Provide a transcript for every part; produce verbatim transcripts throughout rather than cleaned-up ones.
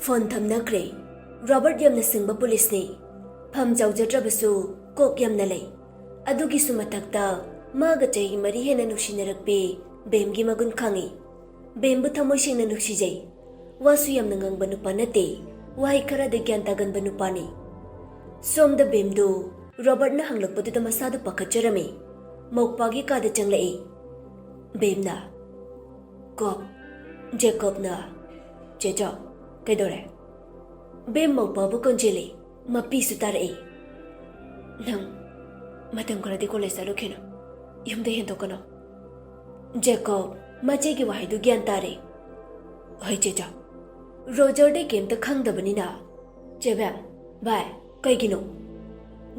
Phone ꯊꯝꯅꯈ꯭ꯔꯦ꯫ Robert ꯌꯥꯝꯅ ꯁꯤꯡꯕ ꯄꯨꯂꯤꯁꯅꯤ꯫ ꯐꯝ ꯆꯥꯎꯖꯗ꯭ꯔꯕꯁꯨ ꯀꯣꯛ ꯌꯥꯝꯅ ꯂꯩ꯫ ꯑꯗꯨꯒꯤꯁꯨ ꯃꯊꯛꯇ ꯃꯥꯒ ꯆꯍꯤ ꯃꯔꯤ ꯍꯦꯟꯅ ꯅꯨꯡꯁꯤꯅꯔꯛꯄꯤ ꯕꯦꯝꯒꯤ ꯃꯒꯨꯟ ꯈꯪꯏ꯫ ꯕꯦꯝꯕꯨ ꯊꯃꯣꯏ ꯁꯦꯡꯅ ꯅꯨꯡꯁꯤꯖꯩ꯫ ꯋꯥꯁꯨ ꯌꯥꯝꯅ ꯉꯥꯡꯕ ꯅꯨꯄꯥ ꯅꯠꯇꯦ, ꯋꯥꯍꯩ ꯈꯔꯗ ꯒ꯭ꯌꯥꯟ ꯇꯥꯒꯟꯕ ꯅꯨꯄꯥꯅꯤ꯫ ꯁꯣꯝꯗ ꯕꯦꯝꯗꯨ ꯔꯣꯕꯔꯠꯅ ꯍꯪꯂꯛꯄꯗꯨꯗ ꯃꯁꯥꯗꯨ ꯄꯥꯈꯠꯆꯔꯝꯃꯤ꯫ ꯃꯧꯄꯥꯒꯤ ꯀꯥꯗ ꯆꯪꯂꯛꯏ꯫ ꯕꯦꯝꯅ, "ꯀꯣꯞ꯫" ꯖꯦꯀꯣꯕꯅ, "ꯆꯦꯆꯥ, ꯀꯩꯗꯧꯔꯦ?" ꯕꯦꯝ ꯃꯧꯄꯥꯕꯨ ꯀꯣꯟꯖꯦꯜꯂꯤ꯫ ꯃꯄꯤꯁꯨ ꯇꯥꯔꯛꯏ꯫ "ꯅꯪ ꯃꯇꯝ ꯈꯔꯗꯤ ꯀꯣꯂꯦꯖ ꯆꯠꯂꯨꯈꯤꯅꯨ꯫ ꯌꯨꯝꯗ ꯍꯦꯟꯗꯣꯛꯀꯅꯨ꯫" ꯖꯦꯀꯣꯕ ꯃꯆꯦꯒꯤ ꯋꯥꯍꯩꯗꯨ ꯒ꯭ꯌꯥꯟ ꯇꯥꯔꯦ꯫ "ꯍꯣꯏ ꯆꯦꯆꯥ꯫" ꯔꯣꯖꯔꯗꯤ ꯀꯩꯝꯇ ꯈꯪꯗꯕꯅꯤꯅ, "ꯆꯦ ꯕꯦꯝ, ꯚꯥꯏ, ꯀꯩꯒꯤꯅꯣ?"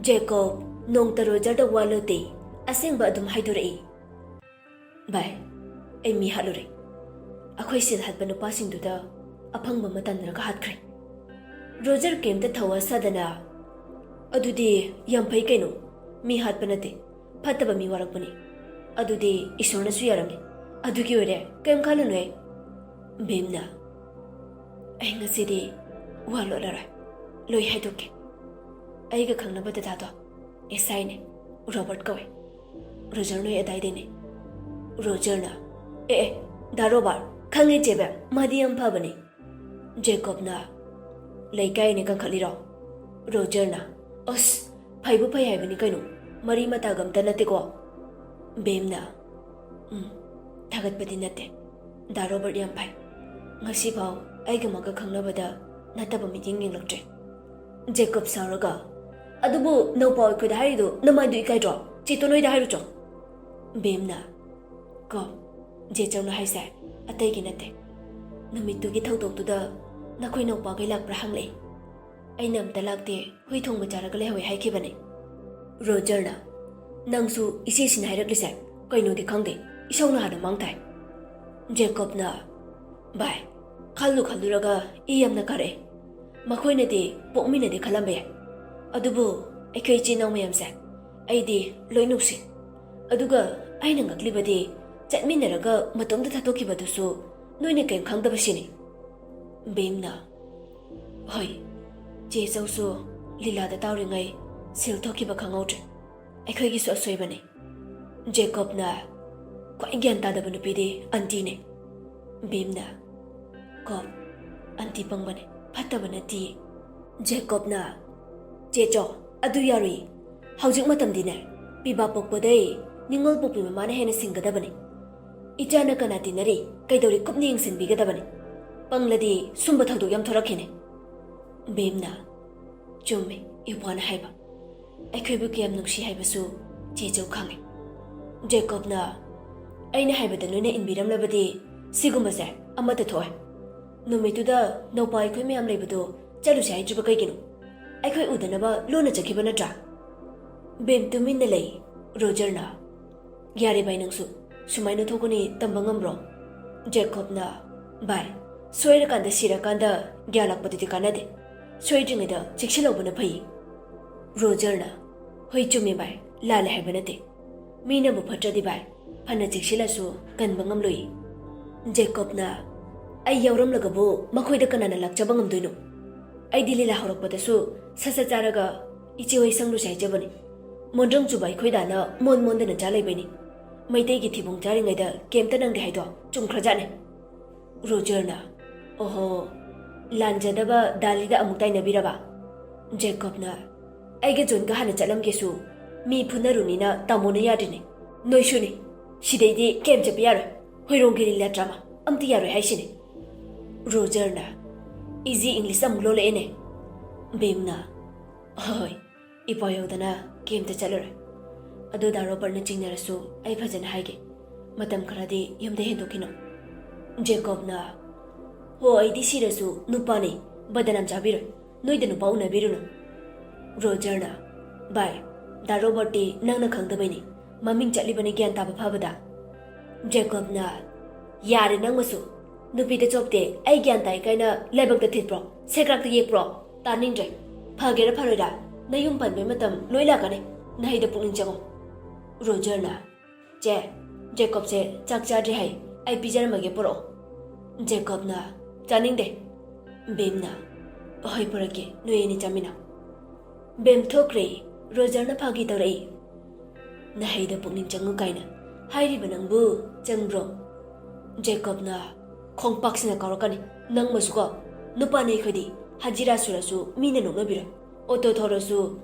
ꯖꯦꯀꯣꯕ ꯅꯣꯡꯇ ꯔꯣꯖꯔꯗ ꯋꯥ ꯂꯣꯠꯇꯦ, ꯑꯁꯦꯡꯕ ꯑꯗꯨꯝ ꯍꯥꯏꯗꯣꯔꯛꯏ꯫ "ꯚꯥꯏ, ꯑꯩ ꯃꯤ ꯍꯥꯠꯂꯨꯔꯦ꯫ ꯑꯩꯈꯣꯏ ꯁꯤꯜ ꯍꯥꯠꯄ ꯅꯨꯄꯥꯁꯤꯡꯗꯨꯗ ꯑꯐꯪꯕ ꯑꯃ ꯇꯥꯟꯅꯔꯒ ꯍꯥꯠꯈ꯭ꯔꯦ꯫" ꯔꯣꯖꯔ ꯀꯩꯝꯇ ꯊꯧꯋꯥ ꯁꯥꯗꯅ, "ꯑꯗꯨꯗꯤ ꯌꯥꯝ ꯐꯩ ꯀꯩꯅꯣ, ꯃꯤ ꯍꯥꯠꯄ ꯅꯠꯇꯦ, ꯐꯠꯇꯕ ꯃꯤ ꯋꯥꯔꯛꯄꯅꯤ꯫ ꯑꯗꯨꯗꯤ ꯏꯁꯣꯔꯅꯁꯨ ꯌꯥꯔꯝꯃꯤ꯫ ꯑꯗꯨꯒꯤ ꯑꯣꯏꯔꯦ, ꯀꯩꯝ ꯈꯜꯂꯨꯅꯨꯍꯦ꯫" ꯕꯦꯝꯅ, "ꯑꯩ ꯉꯁꯤꯗꯤ ꯋꯥ ꯂꯣꯠꯂꯔꯣꯏ, ꯂꯣꯏ ꯍꯥꯏꯗꯣꯛꯀꯦ꯫ ꯑꯩꯒ ꯈꯪꯅꯕ ꯗꯗꯥꯗꯣ, ꯑꯦꯁ ꯑꯥꯏꯅꯦ, ꯔꯣꯕꯔꯠ ꯀꯧꯋꯦ꯫ ꯔꯣꯖꯔ ꯅꯣꯏ ꯑꯗꯥꯏꯗꯩꯅꯦ꯫" ꯔꯣꯖꯔꯅ, "ꯑꯦ ꯑꯦ, ꯗꯥ ꯔꯣꯕꯥꯔꯠ, ꯈꯪꯉꯦ ꯆꯦ ꯕꯦꯝ, ꯃꯥꯗꯤ ꯌꯥꯝ ꯐꯕꯅꯦ꯫" ꯖꯦꯀꯣꯕꯅ, "ꯂꯩꯀꯥꯏꯅꯦ ꯀꯟꯈꯠꯂꯤꯔꯣ?" ꯔꯣꯖꯔꯅ, "ꯑꯁ, ꯐꯩꯕꯨ ꯐꯩ ꯍꯥꯏꯕꯅꯤ ꯀꯩꯅꯣ, ꯃꯔꯤ ꯃꯇꯥꯒ ꯑꯝꯇ ꯅꯠꯇꯦꯀꯣ꯫" ꯕꯦꯝꯅ, "ꯎꯝ, ꯊꯥꯒꯠꯄꯗꯤ ꯅꯠꯇꯦ꯫ ꯗꯥ ꯔꯣꯕꯔꯠ ꯌꯥꯝ ꯐꯩ꯫ ꯉꯁꯤꯐꯥꯎ ꯑꯩꯒ ꯃꯥꯒ ꯈꯪꯅꯕꯗ ꯅꯠꯇꯕ ꯃꯤꯠꯌꯦꯡ ꯌꯦꯡꯂꯛꯇ꯭ꯔꯦ꯫" ꯖꯦꯀꯣꯕ ꯁꯥꯎꯔꯒ, "ꯑꯗꯨꯕꯨ ꯅꯧꯄꯥ ꯑꯩꯈꯣꯏꯗ ꯍꯥꯏꯔꯤꯗꯣ ꯅꯃꯥꯏꯗꯨ ꯏꯀꯥꯏꯗ꯭ꯔꯣ? ꯆꯦꯇꯣꯟ ꯍꯣꯏꯗ ꯍꯥꯏꯔꯨꯆꯣ꯫" ꯕꯦꯝꯅ, "ꯀꯣ, ꯖꯦꯆꯧꯅ ꯍꯥꯏꯁꯦ ꯑꯇꯩꯒꯤ ꯅꯠꯇꯦ꯫ ꯅꯨꯃꯤꯠꯇꯨꯒꯤ ꯊꯧꯗꯣꯛꯇꯨꯗ ꯅꯈꯣꯏ ꯅꯧꯄꯥꯈꯩ ꯂꯥꯛꯄ꯭ꯔꯥ ꯍꯪꯂꯛꯏ꯫ ꯑꯩꯅ ꯑꯝꯇ ꯂꯥꯛꯇꯦ, ꯍꯨꯏ ꯊꯣꯡꯕ ꯆꯥꯔꯒ ꯂꯩꯍꯧꯋꯦ ꯍꯥꯏꯈꯤꯕꯅꯦ꯫" ꯔꯣꯖꯔꯅ, "ꯅꯪꯁꯨ ꯏꯆꯦꯁꯤꯅ ꯍꯥꯏꯔꯛꯂꯤꯁꯦ ꯀꯩꯅꯣꯗꯤ ꯈꯪꯗꯦ, ꯏꯁꯧꯅ ꯍꯥꯟꯅ ꯃꯥꯡ ꯊꯥꯏ꯫" ꯖꯦꯀꯣꯕꯅ, "ꯚꯥꯏ, ꯈꯜꯂꯨ ꯈꯜꯂꯨꯔꯒ ꯏ ꯌꯥꯝꯅ ꯀꯥꯔꯛꯑꯦ꯫ ꯃꯈꯣꯏꯅꯗꯤ ꯄꯣꯛꯃꯤꯟꯅꯗꯦ ꯈꯜꯂꯝꯕ ꯌꯥꯏ, ꯑꯗꯨꯕꯨ ꯑꯩꯈꯣꯏ ꯏꯆꯤꯜ ꯏꯅꯥꯎ ꯃꯌꯥꯝꯁꯦ ꯑꯩꯗꯤ ꯂꯣꯏ ꯅꯨꯡꯁꯤ꯫ ꯑꯗꯨꯒ ꯑꯩꯅ ꯉꯛꯂꯤꯕꯗꯤ ꯆꯠꯃꯤꯟꯅꯔꯒ ꯃꯇꯣꯝꯇ ꯊꯥꯗꯣꯛꯈꯤꯕꯗꯨꯁꯨ ꯅꯣꯏꯅ ꯀꯔꯤꯝ ꯈꯪꯗꯕꯁꯤꯅꯤ꯫" ꯕꯦꯝꯅ, ꯍꯣꯏ, ꯆꯦ ꯆꯧꯁꯨ ꯂꯤꯂꯥꯗ ꯇꯥꯎꯔꯤꯉꯩ ꯁꯤꯜ ꯊꯣꯛꯈꯤꯕ ꯈꯪꯍꯧꯗ꯭ꯔꯦ꯫ ꯑꯩꯈꯣꯏꯒꯤꯁꯨ ꯑꯁꯣꯏꯕꯅꯤ꯫ ꯖꯦꯀꯣꯕꯅ ꯈ꯭ꯋꯥꯏ ꯒ꯭ꯌꯥꯟ ꯇꯥꯗꯕ ꯅꯨꯄꯤꯗꯤ ꯑꯟꯇꯤꯅꯦ꯫ ꯕꯤꯝꯅ, "ꯀꯣꯞ, ꯑꯟꯇꯤ ꯄꯪꯕꯅꯦ, ꯐꯠꯇꯕ ꯅꯠꯇꯤꯌꯦ꯫" ꯖꯦꯀꯣꯕꯅ, "ꯆꯦ ꯆꯧ, ꯑꯗꯨ ꯌꯥꯔꯣꯏꯌꯦ꯫ ꯍꯧꯖꯤꯛ ꯃꯇꯝꯗꯤꯅꯦ, ꯄꯤꯕꯥ ꯄꯣꯛꯄꯗꯩ ꯅꯤꯉꯣꯜ ꯄꯣꯛꯄꯤ ꯃꯃꯥꯅ ꯍꯦꯟꯅ ꯁꯤꯡꯒꯗꯕꯅꯤ꯫ ꯏꯆꯥꯅ ꯀꯅꯥ ꯇꯤꯟꯅꯔꯤ, ꯀꯩꯗꯧꯔꯤ ꯀꯨꯞꯅ ꯌꯦꯡꯁꯤꯟꯕꯤꯒꯗꯕꯅꯤ꯫ ꯄꯪꯂꯗꯤ ꯁꯨꯝꯕ ꯊꯧꯗꯣꯛ ꯌꯥꯝ ꯊꯣꯔꯛꯈꯤꯅꯤ꯫" ꯕꯤꯝꯅ, "ꯆꯨꯝꯃꯤ, ꯏꯄ꯭ꯋꯥꯅ ꯍꯥꯏꯕ꯫ ꯑꯩꯈꯣꯏꯕꯨ ꯀꯌꯥꯝ ꯅꯨꯡꯁꯤ ꯍꯥꯏꯕꯁꯨ ꯆꯦ ꯆꯧ ꯈꯪꯉꯤ꯫" ꯖꯦꯀꯣꯕꯅ, "ꯑꯩꯅ ꯍꯥꯏꯕꯗ ꯅꯣꯏꯅ ꯏꯟꯕꯤꯔꯝꯂꯕꯗꯤ ꯁꯤꯒꯨꯝꯕꯁꯦ ꯑꯃꯠꯇ ꯊꯣꯛꯑꯣꯏ꯫ ꯅꯨꯃꯤꯠꯇꯨꯗ ꯅꯧꯄꯥ ꯑꯩꯈꯣꯏ ꯃꯌꯥꯝ ꯂꯩꯕꯗꯣ ꯆꯠꯂꯨꯁꯦ ꯍꯥꯏꯗ꯭ꯔꯤꯕ ꯀꯩꯒꯤꯅꯣ? ꯑꯩꯈꯣꯏ ꯎꯗꯅꯕ ꯂꯣꯟꯅ ꯆꯠꯈꯤꯕ ꯅꯠꯇ꯭ꯔꯥ?" ꯕꯤꯝ ꯇꯨꯃꯤꯟꯅ ꯂꯩ꯫ ꯔꯣꯖꯔꯅ, "ꯌꯥꯔꯦ ꯚꯥꯏ, ꯅꯪꯁꯨ ꯁꯨꯃꯥꯏꯅ ꯊꯣꯛꯀꯅꯤ ꯇꯝꯕ ꯉꯝꯕ꯭ꯔꯣ?" ꯖꯦꯀꯣꯕꯅ, "ꯚꯥꯏ, ꯁꯣꯏꯔꯀꯥꯟꯗ ꯁꯤꯔꯀꯥꯟꯗ ꯒ꯭ꯌꯥꯟ ꯂꯥꯛꯄꯗꯨꯗꯤ ꯀꯥꯟꯅꯗꯦ꯫ ꯁꯣꯏꯗ꯭ꯔꯤꯉꯩꯗ ꯆꯦꯛꯁꯤꯜꯍꯧꯕꯅ ꯐꯩ꯫" ꯔꯣꯖꯔꯅ, "ꯍꯣꯏ, ꯆꯨꯝꯃꯤ ꯚꯥꯏ, ꯂꯥꯜꯂꯦ ꯍꯥꯏꯕ ꯅꯠꯇꯦ꯫ ꯃꯤꯅꯕꯨ ꯐꯠꯇ꯭ꯔꯗꯤ ꯚꯥꯏ, ꯐꯅ ꯆꯦꯛꯁꯤꯜꯂꯁꯨ ꯀꯟꯕ ꯉꯝꯂꯣꯏ꯫" ꯖꯦꯀꯣꯕꯅ, "ꯑꯩ ꯌꯥꯎꯔꯝꯂꯒꯕꯨ ꯃꯈꯣꯏꯗ ꯀꯅꯥꯅ ꯂꯥꯛꯆꯕ ꯉꯝꯗꯣꯏꯅꯣ? ꯑꯩꯗꯤ ꯂꯤꯂꯥ ꯍꯧꯔꯛꯄꯗꯁꯨ ꯁꯠ ꯁꯠ ꯆꯥꯔꯒ ꯏꯆꯦ ꯍꯣꯏ ꯁꯪꯂꯨꯁꯦ ꯍꯥꯏꯖꯕꯅꯤ꯫ ꯃꯣꯟꯗ꯭ꯔꯪ ꯆꯨꯕ ꯑꯩꯈꯣꯏ ꯗꯥꯅ ꯃꯣꯟ ꯃꯣꯟꯗꯅ ꯆꯥ ꯂꯩꯕꯩꯅꯤ꯫ ꯃꯩꯇꯩꯒꯤ ꯊꯤꯕꯣꯡ ꯆꯥꯔꯤꯉꯩꯗ ꯀꯩꯝꯇ ꯅꯪꯗꯦ ꯍꯥꯏꯗꯣ ꯆꯨꯝꯈ꯭ꯔꯖꯥꯠꯅꯤ꯫" ꯔꯣꯖꯔꯅ, "ꯑꯣꯍꯣ, ꯂꯥꯟꯖꯗꯕ ꯗꯥꯂꯤꯗ ꯑꯃꯨꯛ ꯇꯥꯏꯅꯕꯤꯔꯕ?" ꯖꯦꯀꯣꯕꯅ, "ꯑꯩꯒ ꯖꯣꯟꯒ ꯍꯥꯟꯅ ꯆꯠꯂꯝꯒꯦꯁꯨ, ꯃꯤ ꯐꯨꯅꯔꯨꯅꯤꯅ ꯇꯥꯃꯣꯅ ꯌꯥꯗ꯭ꯔꯤꯅꯦ꯫ ꯅꯣꯏꯁꯨꯅꯤ, ꯁꯤꯗꯩꯗꯤ ꯀꯩꯝ ꯆꯠꯄ ꯌꯥꯔꯣꯏ꯫ ꯍꯣꯏꯔꯣꯡꯒꯤ ꯂꯤꯂꯥ ꯗ꯭ꯔꯃꯥ ꯑꯝꯇ ꯌꯥꯔꯣꯏ ꯍꯥꯏꯁꯤꯅꯦ꯫" ꯔꯣꯖꯔꯅ, "ꯏꯖꯤ ꯏꯪꯂꯤꯁ ꯑꯃꯨꯛ ꯂꯣꯜꯂꯛꯑꯦꯅꯦ꯫" ꯕꯤꯝꯅ, "ꯍꯣꯏ, ꯏꯄꯥ ꯌꯧꯗꯅ ꯀꯩꯝꯇ ꯆꯠꯂꯔꯣꯏ꯫ ꯑꯗꯨ ꯗꯥ ꯔꯣꯕꯔꯠꯅ ꯆꯤꯡꯅꯔꯁꯨ ꯑꯩ ꯐꯖꯅ ꯍꯥꯏꯒꯦ꯫ ꯃꯇꯝ ꯈꯔꯗꯤ ꯌꯨꯝꯗ ꯍꯦꯟꯗꯣꯛꯈꯤꯅꯣ꯫" ꯖꯦꯀꯣꯕꯅ, "ꯍꯣ, ꯑꯩꯗꯤ ꯁꯤꯔꯁꯨ ꯅꯨꯄꯥꯅꯤ, ꯕꯗꯅꯥꯝ ꯆꯥꯕꯤꯔꯣꯏ꯫ ꯅꯣꯏꯗ ꯅꯨꯄꯥ ꯎꯅꯕꯤꯔꯨꯅꯨ꯫" ꯔꯣꯖꯔꯅ, "ꯚꯥꯏ, ꯗꯥ ꯔꯣꯕꯔꯠꯇꯤ ꯅꯪꯅ ꯈꯪꯗꯕꯩꯅꯤ, ꯃꯃꯤꯡ ꯆꯠꯂꯤꯕꯅꯤ ꯒ꯭ꯌꯥꯟ ꯇꯥꯕ ꯐꯕꯗ꯫" ꯖꯦꯀꯣꯕꯅ, "ꯌꯥꯔꯦ ꯅꯪꯃꯁꯨ꯫ ꯅꯨꯄꯤꯗ ꯆꯣꯞꯇꯦ, ꯑꯩ ꯒ꯭ꯌꯥꯟ ꯇꯥꯏ ꯀꯥꯏꯅ ꯂꯥꯏꯕꯛꯇ ꯊꯤꯠꯄ꯭ꯔꯣ? ꯁꯦꯀ꯭ꯔꯥꯛꯇ ꯌꯦꯛꯄ꯭ꯔꯣ? ꯇꯥꯅꯤꯡꯗ꯭ꯔꯦ꯫ ꯐꯒꯦꯔꯥ ꯐꯔꯣꯏꯔꯥ, ꯅꯌꯨꯝ ꯄꯥꯟꯕꯩ ꯃꯇꯝ ꯂꯣꯏ ꯂꯥꯛꯀꯅꯤ꯫ ꯅꯍꯩꯗ ꯄꯨꯛꯅꯤꯡ ꯆꯪꯉꯣ꯫" ꯔꯣꯖꯔꯅ, "ꯆꯦ, ꯖꯦꯀꯣꯕꯁꯦ ꯆꯥꯛ ꯆꯥꯗ꯭ꯔꯤ ꯍꯥꯏ, ꯑꯩ ꯄꯤꯖꯔꯝꯃꯒꯦ, ꯄꯨꯔꯛꯑꯣ꯫" ꯖꯦꯀꯣꯕꯅ, "ꯆꯥꯅꯤꯡꯗꯦ꯫" ꯕꯤꯝꯅ, "ꯍꯣꯏ, ꯄꯨꯔꯛꯀꯦ, ꯅꯣꯏ ꯑꯅꯤ ꯆꯥꯃꯤꯟꯅꯧ"꯫ ꯕꯦꯝ ꯊꯣꯛꯈ꯭ꯔꯦ꯫ ꯔꯣꯖꯔꯅ ꯐꯥꯒꯤ ꯇꯧꯔꯛꯏ꯫ "ꯅꯍꯩꯗ ꯄꯨꯛꯅꯤꯡ ꯆꯪꯉꯨ ꯀꯥꯏꯅ ꯍꯥꯏꯔꯤꯕ ꯅꯪꯕꯨ ꯆꯪꯕ꯭ꯔꯣ?" ꯖꯦꯀꯣꯕꯅ, "ꯈꯣꯡꯄꯥꯛꯁꯤꯅ ꯀꯥꯎꯔꯛꯀꯅꯤ꯫ ꯅꯪꯃꯁꯨꯀꯣ, ꯅꯨꯄꯥꯅꯤ ꯑꯩꯈꯣꯏꯗꯤ꯫ ꯍꯖꯤꯔꯥ ꯁꯨꯔꯁꯨ ꯃꯤꯅ ꯅꯣꯛꯅꯕꯤꯔꯣꯏ, ꯑꯣꯇꯣ ꯊꯧꯔꯁꯨ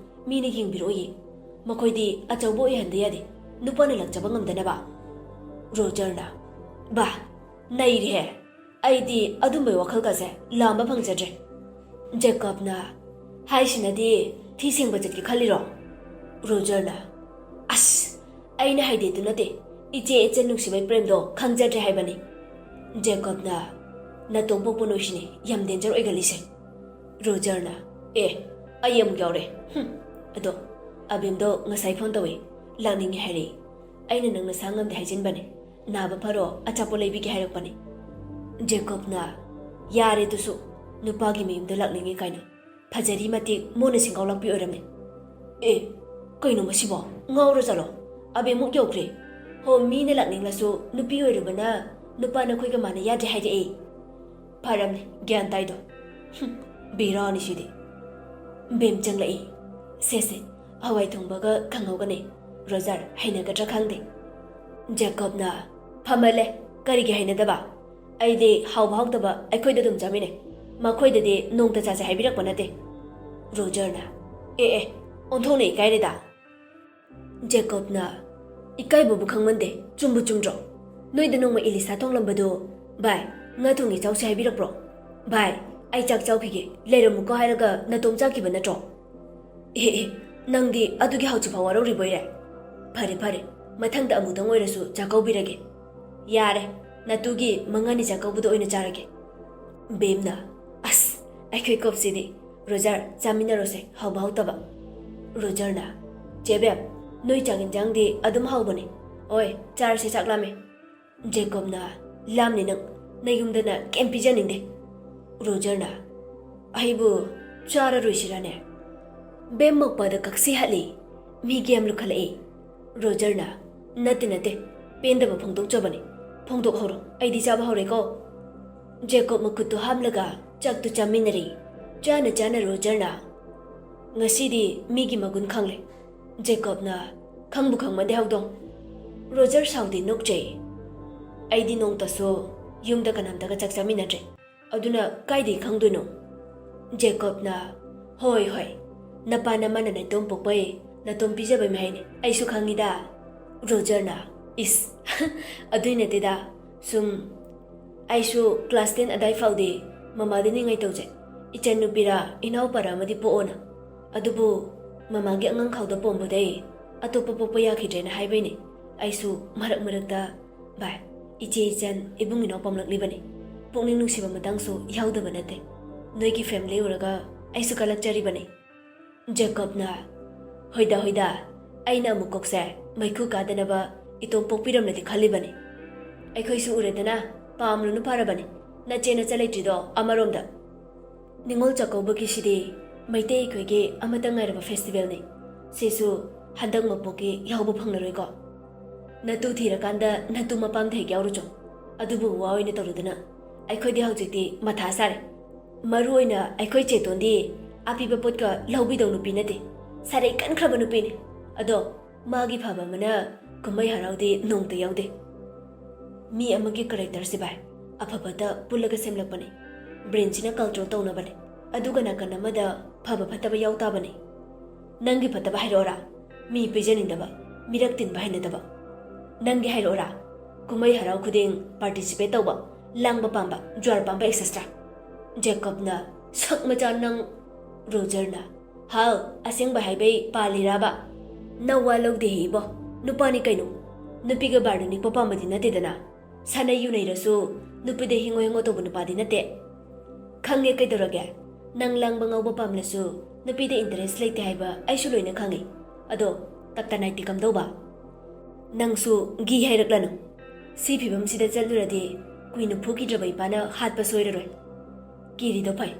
ꯃꯤꯅ ꯌꯦꯡꯕꯤꯔꯛꯑꯣꯏꯌꯦ꯫ ꯃꯈꯣꯏꯗꯤ ꯑꯆꯧꯕ ꯑꯣꯏꯍꯟꯗ ꯌꯥꯗꯦ, ꯅꯨꯄꯥꯅ ꯂꯥꯛꯆꯕ ꯉꯝꯗꯅꯕ"꯫ ꯔꯣꯖꯔꯅ, "ꯕꯥ, ꯅꯩꯔꯦꯍꯦ! ꯑꯩꯗꯤ ꯑꯗꯨꯝꯕꯩ ꯋꯥꯈꯜꯒꯁꯦ ꯂꯥꯝꯕ ꯐꯪꯖꯗ꯭ꯔꯦ"꯫ ꯖꯦꯀꯣꯕꯅ, "ꯍꯥꯏꯁꯤꯅꯗꯤ ꯊꯤ ꯁꯦꯡꯕ ꯆꯠꯀꯦ ꯈꯜꯂꯤꯔꯣ?" ꯔꯣꯖꯔꯅ, "ꯑꯁ, ꯑꯩꯅ ꯍꯥꯏꯗꯤꯗꯨ ꯅꯠꯇꯦ, ꯏꯆꯦ ꯏꯆꯟ ꯅꯨꯡꯁꯤꯕꯩ ꯄ꯭ꯔꯦꯝꯗꯣ ꯈꯪꯖꯗ꯭ꯔꯦ ꯍꯥꯏꯕꯅꯤ"꯫ ꯖꯦꯀꯣꯕꯅ, "ꯅꯇꯣꯝ ꯄꯣꯛꯄ ꯅꯣꯏꯁꯤꯅꯦ ꯌꯥꯝ ꯗꯦꯟꯖꯔ ꯑꯣꯏꯒꯜꯂꯤꯁꯦ"꯫ ꯔꯣꯖꯔꯅ, "ꯑꯦ, ꯑꯩ ꯑꯃꯨꯛ ꯌꯥꯎꯔꯦ꯫ ꯍꯨꯝ, ꯑꯗꯣ ꯑꯕꯦꯝꯗꯣ ꯉꯁꯥꯏ ꯐꯣꯟ ꯇꯧꯏ, ꯂꯥꯛꯅꯤꯡꯉꯦ ꯍꯥꯏꯔꯛꯏ꯫ ꯑꯩꯅ ꯅꯪ ꯅꯁꯥ ꯉꯝꯗꯦ ꯍꯥꯏꯖꯤꯟꯕꯅꯦ, ꯅꯥꯕ ꯐꯔꯣ, ꯑꯆꯥꯄꯣꯠ ꯂꯩꯕꯤꯒꯦ ꯍꯥꯏꯔꯛꯄꯅꯦ"꯫ ꯖꯦꯀꯣꯕꯅ, "ꯌꯥꯔꯦ ꯑꯗꯨꯁꯨ, ꯅꯨꯄꯥꯒꯤ ꯃꯌꯨꯝꯗ ꯂꯥꯛꯅꯤꯡꯉꯦ ꯀꯥꯏꯅ꯫ ꯐꯖꯔꯤ ꯃꯇꯤꯛ ꯃꯣꯟꯅ ꯁꯦꯡꯒꯥꯎ ꯂꯥꯛꯄꯤ ꯑꯣꯏꯔꯝꯃꯦ"꯫ "ꯑꯦ, ꯀꯩꯅꯣ ꯃꯁꯤꯕꯣ? ꯉꯥꯎꯔ ꯖꯥꯠꯂꯣ? ꯑꯕꯦꯃꯨꯛ ꯌꯧꯈ꯭ꯔꯦ꯫ ꯍꯣ, ꯃꯤꯅ ꯂꯥꯛꯅꯤꯡꯂꯁꯨ ꯅꯨꯄꯤ ꯑꯣꯏꯔꯨꯕꯅ ꯅꯨꯄꯥ ꯅꯈꯣꯏꯒ ꯃꯥꯟꯅ ꯌꯥꯗ꯭ꯔꯦ ꯍꯥꯏꯔꯛꯑꯦ꯫ ꯐꯔꯝꯅꯤ, ꯒ꯭ꯌꯥꯟ ꯇꯥꯏꯗꯣ꯫ ꯍꯨꯝ, ꯕꯦꯔꯥꯅꯤ ꯁꯤꯗꯤ"꯫ ꯕꯦꯝ ꯆꯪꯂꯛꯏ꯫ "ꯁꯦ ꯁꯦ, ꯍꯋꯥꯏ ꯊꯣꯡꯕꯒ ꯀꯥꯡꯍꯧꯒꯅꯦ꯫ ꯔꯣꯖꯔ, ꯍꯩꯅꯒꯗ꯭ꯔꯥ ꯈꯪꯗꯦ"꯫ ꯖꯦꯀꯣꯕꯅ, "ꯐꯝꯃꯜꯂꯦ, ꯀꯔꯤꯒꯤ ꯍꯩꯅꯗꯕ? ꯑꯩꯗꯤ ꯍꯥꯎꯕ ꯍꯥꯎꯇꯕ ꯑꯩꯈꯣꯏꯗ ꯑꯗꯨꯝ ꯆꯥꯃꯤꯟꯅꯩ꯫ ꯃꯈꯣꯏꯗꯗꯤ ꯅꯣꯡꯇ ꯆꯥꯁꯦ ꯍꯥꯏꯕꯤꯔꯛꯄ ꯅꯠꯇꯦ"꯫ ꯔꯣꯖꯔꯅ, "ꯑꯦ ꯑꯦ, ꯑꯣꯟꯊꯣꯛꯅ ꯏꯀꯥꯏꯔꯦꯗ"꯫ ꯖꯦꯀꯣꯕꯅ, "ꯏꯀꯥꯏꯕꯕꯨ ꯈꯪꯃꯟꯗꯦ, ꯆꯨꯝꯕꯨ ꯆꯨꯝꯗ꯭ꯔꯣ? ꯅꯣꯏꯗ ꯅꯣꯡꯃ ꯏꯂꯤꯁꯥ ꯊꯣꯡꯂꯝꯕꯗꯣ, 'ꯚꯥꯏ, ꯉꯥ ꯊꯣꯡꯉꯤ ꯆꯥꯎꯁꯦ' ꯍꯥꯏꯕꯤꯔꯛꯄ꯭ꯔꯣ? 'ꯚꯥꯏ, ꯑꯩ ꯆꯥꯛ ꯆꯥꯎꯈꯤꯒꯦ, ꯂꯩꯔꯝꯃꯨꯀꯣ' ꯍꯥꯏꯔꯒ ꯅꯇꯣꯝ ꯆꯥꯈꯤꯕ ꯅꯠꯇ꯭ꯔꯣ? ꯑꯦ ꯑꯦ, ꯅꯪꯗꯤ ꯑꯗꯨꯒꯤ ꯍꯧꯖꯤꯛꯐꯥꯎ ꯋꯥꯔꯧꯔꯤꯕꯣꯏꯔꯦ? ꯐꯔꯦ ꯐꯔꯦ, ꯃꯊꯪꯗ ꯑꯃꯨꯛꯇꯪ ꯑꯣꯏꯔꯁꯨ ꯆꯥꯛꯀꯧꯕꯤꯔꯒꯦ꯫ ꯌꯥꯔꯦ, ꯅꯇꯨꯒꯤ ꯃꯉꯥꯅꯤ ꯆꯥꯛꯀꯧꯕꯗ ꯑꯣꯏꯅ ꯆꯥꯔꯒꯦ"꯫ ꯕꯦꯝꯅ, "ꯑꯁ, ꯑꯩꯈꯣꯏ ꯀꯣꯞꯁꯤꯗꯤ꯫ ꯔꯣꯖꯔ, ꯆꯥꯃꯤꯟꯅꯔꯣꯁꯦ, ꯍꯥꯎꯕ ꯍꯥꯎꯇꯕ"꯫ ꯔꯣꯖꯔꯅ, "ꯆꯦ ꯕꯦꯝ, ꯅꯣꯏ ꯆꯥꯛ ꯏꯟꯖꯥꯡꯗꯤ ꯑꯗꯨꯝ ꯍꯥꯎꯕꯅꯦ꯫ ꯍꯣꯏ, ꯆꯥꯔꯁꯦ, ꯆꯥꯛ ꯂꯥꯝꯃꯦ"꯫ ꯖꯦꯀꯣꯕꯅ, "ꯂꯥꯝꯅꯤ ꯅꯪ, ꯅꯌꯨꯝꯗꯅ ꯀꯩꯝ ꯄꯤꯖꯅꯤꯡꯗꯦ"꯫ ꯔꯣꯖꯔꯅ, "ꯑꯩꯕꯨ ꯆꯥꯔꯔꯣꯏꯁꯤꯔꯅꯦ?" ꯕꯦꯝ ꯃꯧꯄꯥꯗ ꯀꯛꯁꯤ ꯍꯠꯂꯤ꯫ ꯃꯤꯒꯤ ꯌꯥꯝ ꯂꯨꯈꯠꯂꯛꯏ꯫ ꯔꯣꯖꯔꯅ, "ꯅꯠꯇꯦ ꯅꯠꯇꯦ, ꯄꯦꯟꯗꯕ ꯐꯣꯡꯗꯣꯛꯆꯕꯅꯤ꯫ ꯐꯣꯡꯗꯣꯛꯍꯧꯔꯣ, ꯑꯩꯗꯤ ꯆꯥꯕ ꯍꯧꯔꯦꯀꯣ"꯫ ꯖꯦꯀꯣꯕ ꯃꯈꯨꯠꯇꯨ ꯍꯥꯝꯂꯒ ꯆꯥꯛꯇꯨ ꯆꯥꯃꯤꯟꯅꯔꯤ꯫ ꯆꯥꯅ ꯆꯥꯅ ꯔꯣꯖꯔꯅ, "ꯉꯁꯤꯗꯤ ꯃꯤꯒꯤ ꯃꯒꯨꯟ ꯈꯪꯂꯦ꯫" ꯖꯦꯀꯣꯕꯅ, "ꯈꯪꯕꯨ ꯈꯪꯃꯟꯗꯦ ꯍꯧꯗꯣꯡ꯫" ꯔꯣꯖꯔ ꯁꯥꯎꯗꯦ, ꯅꯣꯛꯆꯩ꯫ "ꯑꯩꯗꯤ ꯅꯣꯡꯇꯁꯨ ꯌꯨꯝꯗ ꯀꯅꯥꯝꯇꯒ ꯆꯥꯛ ꯆꯥꯃꯤꯟꯅꯗ꯭ꯔꯦ꯫ ꯑꯗꯨꯅ ꯀꯥꯏꯗꯩ ꯈꯪꯗꯣꯏꯅꯣ?" ꯖꯦꯀꯣꯕꯅ, "ꯍꯣꯏ, ꯍꯣꯏ, ꯅꯄꯥ ꯅꯃꯥꯅ ꯅꯇꯣꯝ ꯄꯣꯛꯄꯩ, ꯅꯇꯣꯝ ꯄꯤꯖꯕꯩ ꯃꯍꯩꯅꯤ꯫ ꯑꯩꯁꯨ ꯈꯪꯉꯤꯗ꯫" ꯔꯣꯖꯔꯅ, "ꯏꯁ, ꯑꯗꯨꯏ ꯅꯠꯇꯦꯗ꯫ ꯁꯨꯝ ꯑꯩꯁꯨ class ten ꯑꯗꯥꯏ ꯐꯥꯎꯗꯤ ꯃꯃꯥꯗ ꯅꯤꯡꯉꯥꯏ ꯇꯧꯖꯩ꯫ ꯏꯆꯟ ꯅꯨꯄꯤꯔ ꯏꯅꯥꯎꯄꯥꯔ ꯑꯃꯗꯤ ꯄꯣꯛꯑꯣꯅ꯫ ꯑꯗꯨꯕꯨ ꯃꯃꯥꯒꯤ ꯑꯉꯥꯡꯈꯥꯎꯗ ꯄꯣꯝꯕꯗꯩ ꯑꯇꯣꯞꯄ ꯄꯣꯛꯄ ꯌꯥꯈꯤꯗ꯭ꯔꯦꯅ ꯍꯥꯏꯕꯩꯅꯦ꯫ ꯑꯩꯁꯨ ꯃꯔꯛ ꯃꯔꯛꯇ, ꯚꯥꯏ, ꯏꯆꯦ ꯏꯆꯟ ꯏꯕꯨꯡ ꯏꯅꯥꯎ ꯄꯥꯝꯂꯛꯂꯤꯕꯅꯤ꯫ ꯄꯨꯛꯅꯤꯡ ꯅꯨꯡꯁꯤꯕ ꯃꯇꯥꯡꯁꯨ ꯌꯥꯎꯗꯕ ꯅꯠꯇꯦ꯫ ꯅꯣꯏꯒꯤ family ꯎꯔꯒ ꯑꯩꯁꯨ ꯀꯜꯂꯛꯆꯔꯤꯕꯅꯤ꯫" ꯖꯦꯀꯣꯕꯅ, "ꯍꯣꯏꯗ, ꯍꯣꯏꯗ, ꯑꯩꯅ ꯑꯃꯨꯛ ꯀꯣꯛꯁꯦ ꯃꯩꯈꯨ ꯀꯥꯗꯅꯕ ꯏꯇꯣꯝ ꯄꯣꯛꯄꯤꯔꯝꯂꯗꯤ ꯈꯜꯂꯤꯕꯅꯤ꯫ ꯑꯩꯈꯣꯏꯁꯨ ꯎꯔꯦꯗꯅ, ꯄꯥꯝꯂꯨꯅꯨ ꯐꯔꯕꯅꯤ, ꯅꯆꯦ ꯅꯆꯜ ꯂꯩꯇ꯭ꯔꯤꯗꯣ ꯑꯃꯔꯣꯝꯗ꯫ ꯅꯤꯉꯣꯜ ꯆꯥꯛꯀꯧꯕꯒꯤꯁꯤꯗꯤ ꯃꯩꯇꯩ ꯑꯩꯈꯣꯏꯒꯤ ꯑꯃꯠꯇ ꯉꯥꯏꯔꯕ festivalꯅꯤ꯫ ꯁꯤꯁꯨ ꯍꯟꯗꯛ ꯃꯄꯣꯛꯀꯤ ꯌꯥꯎꯕ ꯐꯪꯂꯔꯣꯏꯀꯣ꯫ ꯅꯇꯨ ꯊꯤꯔꯀꯥꯟꯗ ꯅꯇꯨ ꯃꯄꯥꯝꯗ ꯍꯦꯛ ꯌꯥꯎꯔꯨꯆꯣ꯫ ꯑꯗꯨꯕꯨ ꯋꯥ ꯑꯣꯏꯅ ꯇꯧꯔꯨꯗꯅ꯫ ꯑꯩꯈꯣꯏꯗꯤ ꯍꯧꯖꯤꯛꯇꯤ ꯃꯊꯥ ꯁꯥꯔꯦ꯫ ꯃꯔꯨ ꯑꯣꯏꯅ ꯑꯩꯈꯣꯏ ꯆꯦꯇꯣꯟꯗꯤ ꯑꯄꯤꯕ ꯄꯣꯠꯀ ꯂꯧꯕꯤꯗꯧ ꯅꯨꯄꯤ ꯅꯠꯇꯦ꯫ ꯁꯥꯔꯩ ꯀꯟꯈ꯭ꯔꯕ ꯅꯨꯄꯤꯅꯤ꯫ ꯑꯗꯣ ꯃꯥꯒꯤ ꯐꯕ ꯑꯃꯅ ꯀꯨꯝꯍꯩ ꯍꯔꯥꯎꯗꯤ ꯅꯣꯡꯇ ꯌꯥꯎꯗꯦ꯫ ꯃꯤ ꯑꯃꯒꯤ characterꯁꯦ, ꯚꯥꯏ, ꯑꯐꯕꯇ ꯄꯨꯜꯂꯒ ꯁꯦꯝꯂꯛꯄꯅꯤ꯫ Brainꯁꯤꯅ control ꯇꯧꯅꯕꯅꯤ꯫ ꯑꯗꯨꯒ ꯅꯥꯀꯟ ꯑꯃꯗ ꯐꯕ ꯐꯠꯇꯕ ꯌꯥꯎ ꯇꯥꯕꯅꯤ꯫ ꯅꯪꯒꯤ ꯐꯠꯇꯕ ꯍꯥꯏꯔꯛꯑꯣꯔꯥ? ꯃꯤ ꯄꯤꯖꯅꯤꯡꯗꯕ, ꯃꯤꯔꯛ ꯇꯤꯟꯕ ꯍꯩꯅꯗꯕ꯫ ꯅꯪꯒꯤ ꯍꯥꯏꯔꯛꯑꯣꯔꯥ? ꯀꯨꯝꯍꯩ ꯍꯔꯥꯎ ꯈꯨꯗꯤꯡ participate ꯇꯧꯕ, ꯂꯥꯡꯕ ꯄꯥꯝꯕ, ꯖ꯭ꯋꯥꯔ ꯄꯥꯝꯕ, etcetera꯫" ꯖꯦꯀꯣꯕꯅ, "ꯁꯛ ꯃꯆꯥ ꯅꯪ!" ꯔꯣꯖꯔꯅ, "ꯍꯥꯎ, ꯑꯁꯦꯡꯕ ꯍꯥꯏꯕꯩ ꯄꯥꯜꯂꯤꯔꯕ? ꯅꯋꯥ ꯂꯧꯗꯦꯍꯦ ꯏꯕꯣ, ꯅꯨꯄꯥꯅꯤ ꯀꯩꯅꯣ꯫ ꯅꯨꯄꯤꯒ ꯕꯥꯔꯗ ꯅꯤꯛꯄ ꯄꯥꯝꯕꯗꯤ ꯅꯠꯇꯦꯗꯅ꯫ ꯁꯥꯟꯅ ꯌꯨꯅꯩꯔꯁꯨ ꯅꯨꯄꯤꯗ ꯍꯤꯡꯉꯣ ꯍꯤꯡꯉꯣ ꯇꯧꯕ ꯅꯨꯄꯥꯗꯤ ꯅꯠꯇꯦ꯫ ꯈꯪꯉꯦ ꯀꯩꯗꯧꯔꯒꯦ? ꯅꯪ ꯂꯥꯡꯕ ꯉꯥꯎꯕ ꯄꯥꯝꯂꯁꯨ ꯅꯨꯄꯤꯗ interest ꯂꯩꯇꯦ ꯍꯥꯏꯕ ꯑꯩꯁꯨ ꯂꯣꯏꯅ ꯈꯪꯉꯤ꯫ ꯑꯗꯣ ꯇꯞꯇ ꯅꯥꯏꯗꯤ ꯀꯝꯗꯧꯕ? ꯅꯪꯁꯨ ꯒꯤ ꯍꯥꯏꯔꯛꯂꯅꯨ꯫ ꯁꯤ ꯐꯤꯕꯝꯁꯤꯗ ꯆꯠꯂꯨꯔꯗꯤ ꯀꯨꯏꯅ ꯐꯨꯈꯤꯗ꯭ꯔꯕ ꯏꯄꯥꯅ ꯍꯥꯠꯄ ꯁꯣꯏꯔꯔꯣꯏ꯫ ꯀꯤꯔꯤꯗꯣ ꯐꯩ꯫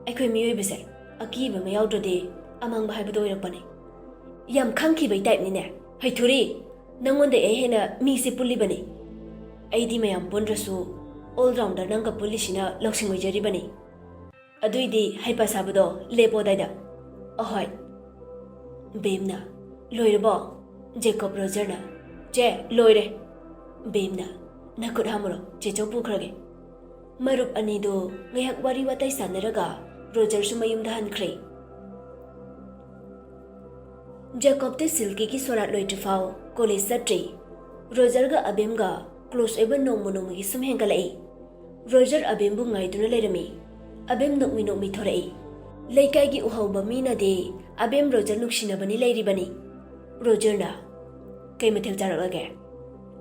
ꯑꯩꯈꯣꯏ ꯃꯤꯑꯣꯏꯕꯁꯦ ꯑꯀꯤꯕ ꯑꯃ ꯌꯥꯎꯗ꯭ꯔꯗꯤ ꯑꯃꯥꯡꯕ ꯍꯥꯏꯕꯗꯣ ꯑꯣꯏꯔꯛꯄꯅꯤ꯫ ꯌꯥꯝ ꯈꯪꯈꯤꯕꯩ typeꯅꯤꯅꯦ꯫ ꯍꯩꯊꯨꯔꯤ, ꯅꯪꯉꯣꯟꯗ ꯑꯩ ꯍꯦꯟꯅ ꯃꯤꯁꯦ ꯄꯨꯜꯂꯤꯕꯅꯤ꯫ ꯑꯩꯗꯤ ꯃꯌꯥꯝ ꯄꯨꯟꯗ꯭ꯔꯁꯨ all rounder ꯅꯪꯒ ꯄꯨꯜꯂꯤꯁꯤꯅ ꯂꯧꯁꯤꯡ ꯑꯣꯏꯖꯔꯤꯕꯅꯤ꯫ ꯑꯗꯨꯏꯗꯤ ꯍꯩꯄꯥ ꯁꯥꯕꯗꯣ ꯂꯦꯞꯄꯣ ꯑꯗꯥꯏꯗ꯫ ꯑꯍꯣꯏ꯫ ꯕꯦꯝꯅ, "ꯂꯣꯏꯔꯕꯣ?" ꯖꯦꯀꯣꯕ ꯔꯣꯖꯔꯅ, "ꯆꯦ, ꯂꯣꯏꯔꯦ꯫" ꯕꯦꯝꯅ, "ꯅꯈꯨꯠ ꯍꯥꯝꯃꯨꯔꯣ, ꯆꯦꯆꯧ ꯄꯨꯈ꯭ꯔꯒꯦ꯫" ꯃꯔꯨꯞ ꯑꯅꯤꯗꯨ ꯉꯥꯏꯍꯥꯛ ꯋꯥꯔꯤ ꯋꯥꯇꯥꯏ ꯁꯥꯟꯅꯔꯒ ꯔꯣꯖꯔꯁꯨ ꯃꯌꯨꯝꯗ ꯍꯟꯈ꯭ꯔꯦ꯫ ꯖꯦꯀꯣꯕꯇꯤ ꯁꯤꯜꯀꯤꯒꯤ ꯁꯣꯔꯥꯠ ꯂꯣꯏꯗ꯭ꯔꯤꯐꯥꯎ ꯀꯣꯂꯦꯖ ꯆꯠꯇ꯭ꯔꯤ꯫ ꯔꯣꯖꯔꯒ ꯑꯕꯦꯝꯒ ꯀ꯭ꯂꯣꯁ ꯑꯣꯏꯕ ꯅꯣꯡꯃ ꯅꯣꯡꯃꯒꯤ ꯁꯨꯝ ꯍꯦꯟꯒꯠꯂꯛꯏ꯫ ꯔꯣꯖꯔ ꯑꯕꯦꯝꯕꯨ ꯉꯥꯏꯗꯨꯅ ꯂꯩꯔꯝꯃꯤ꯫ ꯑꯕꯦꯝ ꯅꯣꯛꯃꯤ ꯅꯣꯛꯃꯤ ꯊꯣꯔꯛꯏ꯫ ꯂꯩꯀꯥꯏꯒꯤ ꯎꯍꯧꯕ ꯃꯤꯅꯗꯤ ꯑꯕꯦꯝ ꯔꯣꯖꯔ ꯅꯨꯡꯁꯤꯅꯕꯅꯤ ꯂꯩꯔꯤꯕꯅꯤ꯫ ꯔꯣꯖꯔꯅ, "ꯀꯩ ꯃꯊꯦꯜ ꯆꯥꯔꯛꯂꯒꯦ?"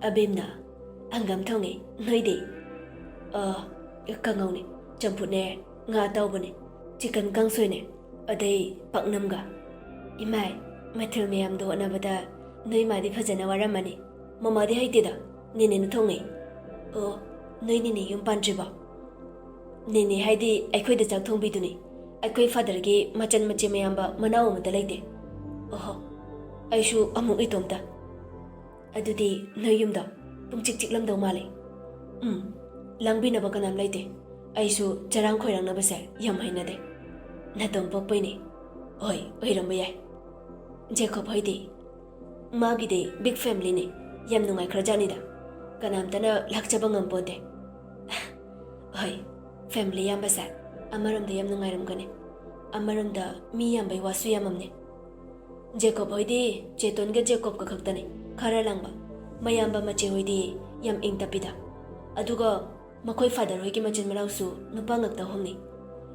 ꯑꯕꯦꯝꯅ, "ꯍꯪꯒꯥꯝ ꯊꯣꯡꯉꯦ, ꯅꯣꯏꯗꯤ?" "ꯑ, ꯀꯥꯡꯉꯧꯅꯦ, ꯆꯝꯐꯨꯠꯅꯦ, ꯉꯥ ꯑꯇꯥꯎꯕꯅꯦ, ꯆꯤꯀꯟ ꯀꯥꯡꯁꯣꯏꯅꯦ, ꯑꯗꯩ ꯄꯥꯛꯅꯝꯒ꯫" "ꯏꯃꯥꯏ, ꯃꯊꯦꯜ ꯃꯌꯥꯝꯗꯣ ꯍꯣꯠꯅꯕꯗ ꯅꯣꯏ ꯃꯥꯗꯤ ꯐꯖꯅ ꯋꯥꯔꯝꯃꯅꯤ꯫ ꯃꯃꯥꯗꯤ ꯍꯩꯇꯦꯗ, ꯅꯦꯅꯦꯅ ꯊꯣꯡꯉꯦ꯫" "ꯑꯣ, ꯅꯣꯏ ꯅꯦꯅꯦ ꯌꯨꯝ ꯄꯥꯟꯗ꯭ꯔꯤꯕꯣ?" "ꯅꯦꯅꯦ ꯍꯥꯏꯗꯤ ꯑꯩꯈꯣꯏꯗ ꯆꯥꯛ ꯊꯣꯡꯕꯤꯗꯨꯅꯤ꯫ ꯑꯩꯈꯣꯏ ꯐꯥꯗꯔꯒꯤ ꯃꯆꯟ ꯃꯆꯦ ꯃꯌꯥꯝꯕ ꯃꯅꯥꯎ ꯑꯃꯠꯇ ꯂꯩꯇꯦ꯫" "ꯑꯣꯍꯣ, ꯑꯩꯁꯨ ꯑꯃꯨꯛ ꯏꯇꯣꯝꯇ꯫ ꯑꯗꯨꯗꯤ ꯅꯣꯏ ꯌꯨꯝꯗꯣ ꯄꯨꯡꯆꯤꯛ ꯆꯤꯛꯂꯝꯗꯧ ꯃꯥꯜꯂꯦ꯫" "ꯎꯝ, ꯂꯥꯡꯕꯤꯅꯕ ꯀꯅꯥꯝ ꯂꯩꯇꯦ꯫ ꯑꯩꯁꯨ ꯆꯔꯥꯡ ꯈꯣꯏꯔꯥꯡꯅꯕꯁꯦ ꯌꯥꯝ ꯍꯩꯅꯗꯦ꯫ ꯅꯥꯇꯣꯝ ꯄꯣꯛꯄꯩꯅꯦ꯫" "ꯍꯣꯏ, ꯑꯣꯏꯔꯝꯕ ꯌꯥꯏ꯫" "ꯖꯦꯀꯣꯕ ꯍꯣꯏꯗꯤ?" "ꯃꯥꯒꯤꯗꯤ ꯕꯤꯛ ꯐꯦꯃꯤꯂꯤꯅꯦ꯫ ꯌꯥꯝ ꯅꯨꯡꯉꯥꯏꯈ꯭ꯔꯖꯥꯠꯅꯤꯗ꯫ ꯀꯅꯥꯝꯇꯅ ꯂꯥꯛꯆꯕ ꯉꯝꯄꯣꯟꯇꯦ꯫" "ꯍꯣꯏ, ꯐꯦꯃꯤꯂꯤ ꯌꯥꯝꯕꯁꯦ ꯑꯃꯔꯣꯝꯗ ꯌꯥꯝ ꯅꯨꯡꯉꯥꯏꯔꯝꯒꯅꯤ꯫ ꯑꯃꯔꯣꯝꯗ ꯃꯤ ꯌꯥꯝꯕꯩ ꯋꯥꯁꯨ ꯌꯥꯝꯃꯝꯅꯤ꯫" "ꯖꯦꯀꯣꯕ ꯍꯣꯏꯗꯤ ꯆꯦꯇꯣꯟꯒ ꯖꯦꯀꯣꯕꯀ ꯈꯛꯇꯅꯤ ꯈꯔ ꯂꯥꯡꯕ꯫ ꯃꯌꯥꯝꯕ ꯃꯆꯦ ꯍꯣꯏꯗꯤ ꯌꯥꯝ ꯏꯪ ꯇꯞꯄꯤꯗ꯫ ꯑꯗꯨꯒ ꯃꯈꯣꯏ ꯐꯥꯗꯔ ꯍꯣꯏꯒꯤ ꯃꯆꯤꯟ ꯃꯅꯥꯎꯁꯨ ꯅꯨꯄꯥ ꯉꯥꯛꯇ ꯑꯍꯨꯝꯅꯤ꯫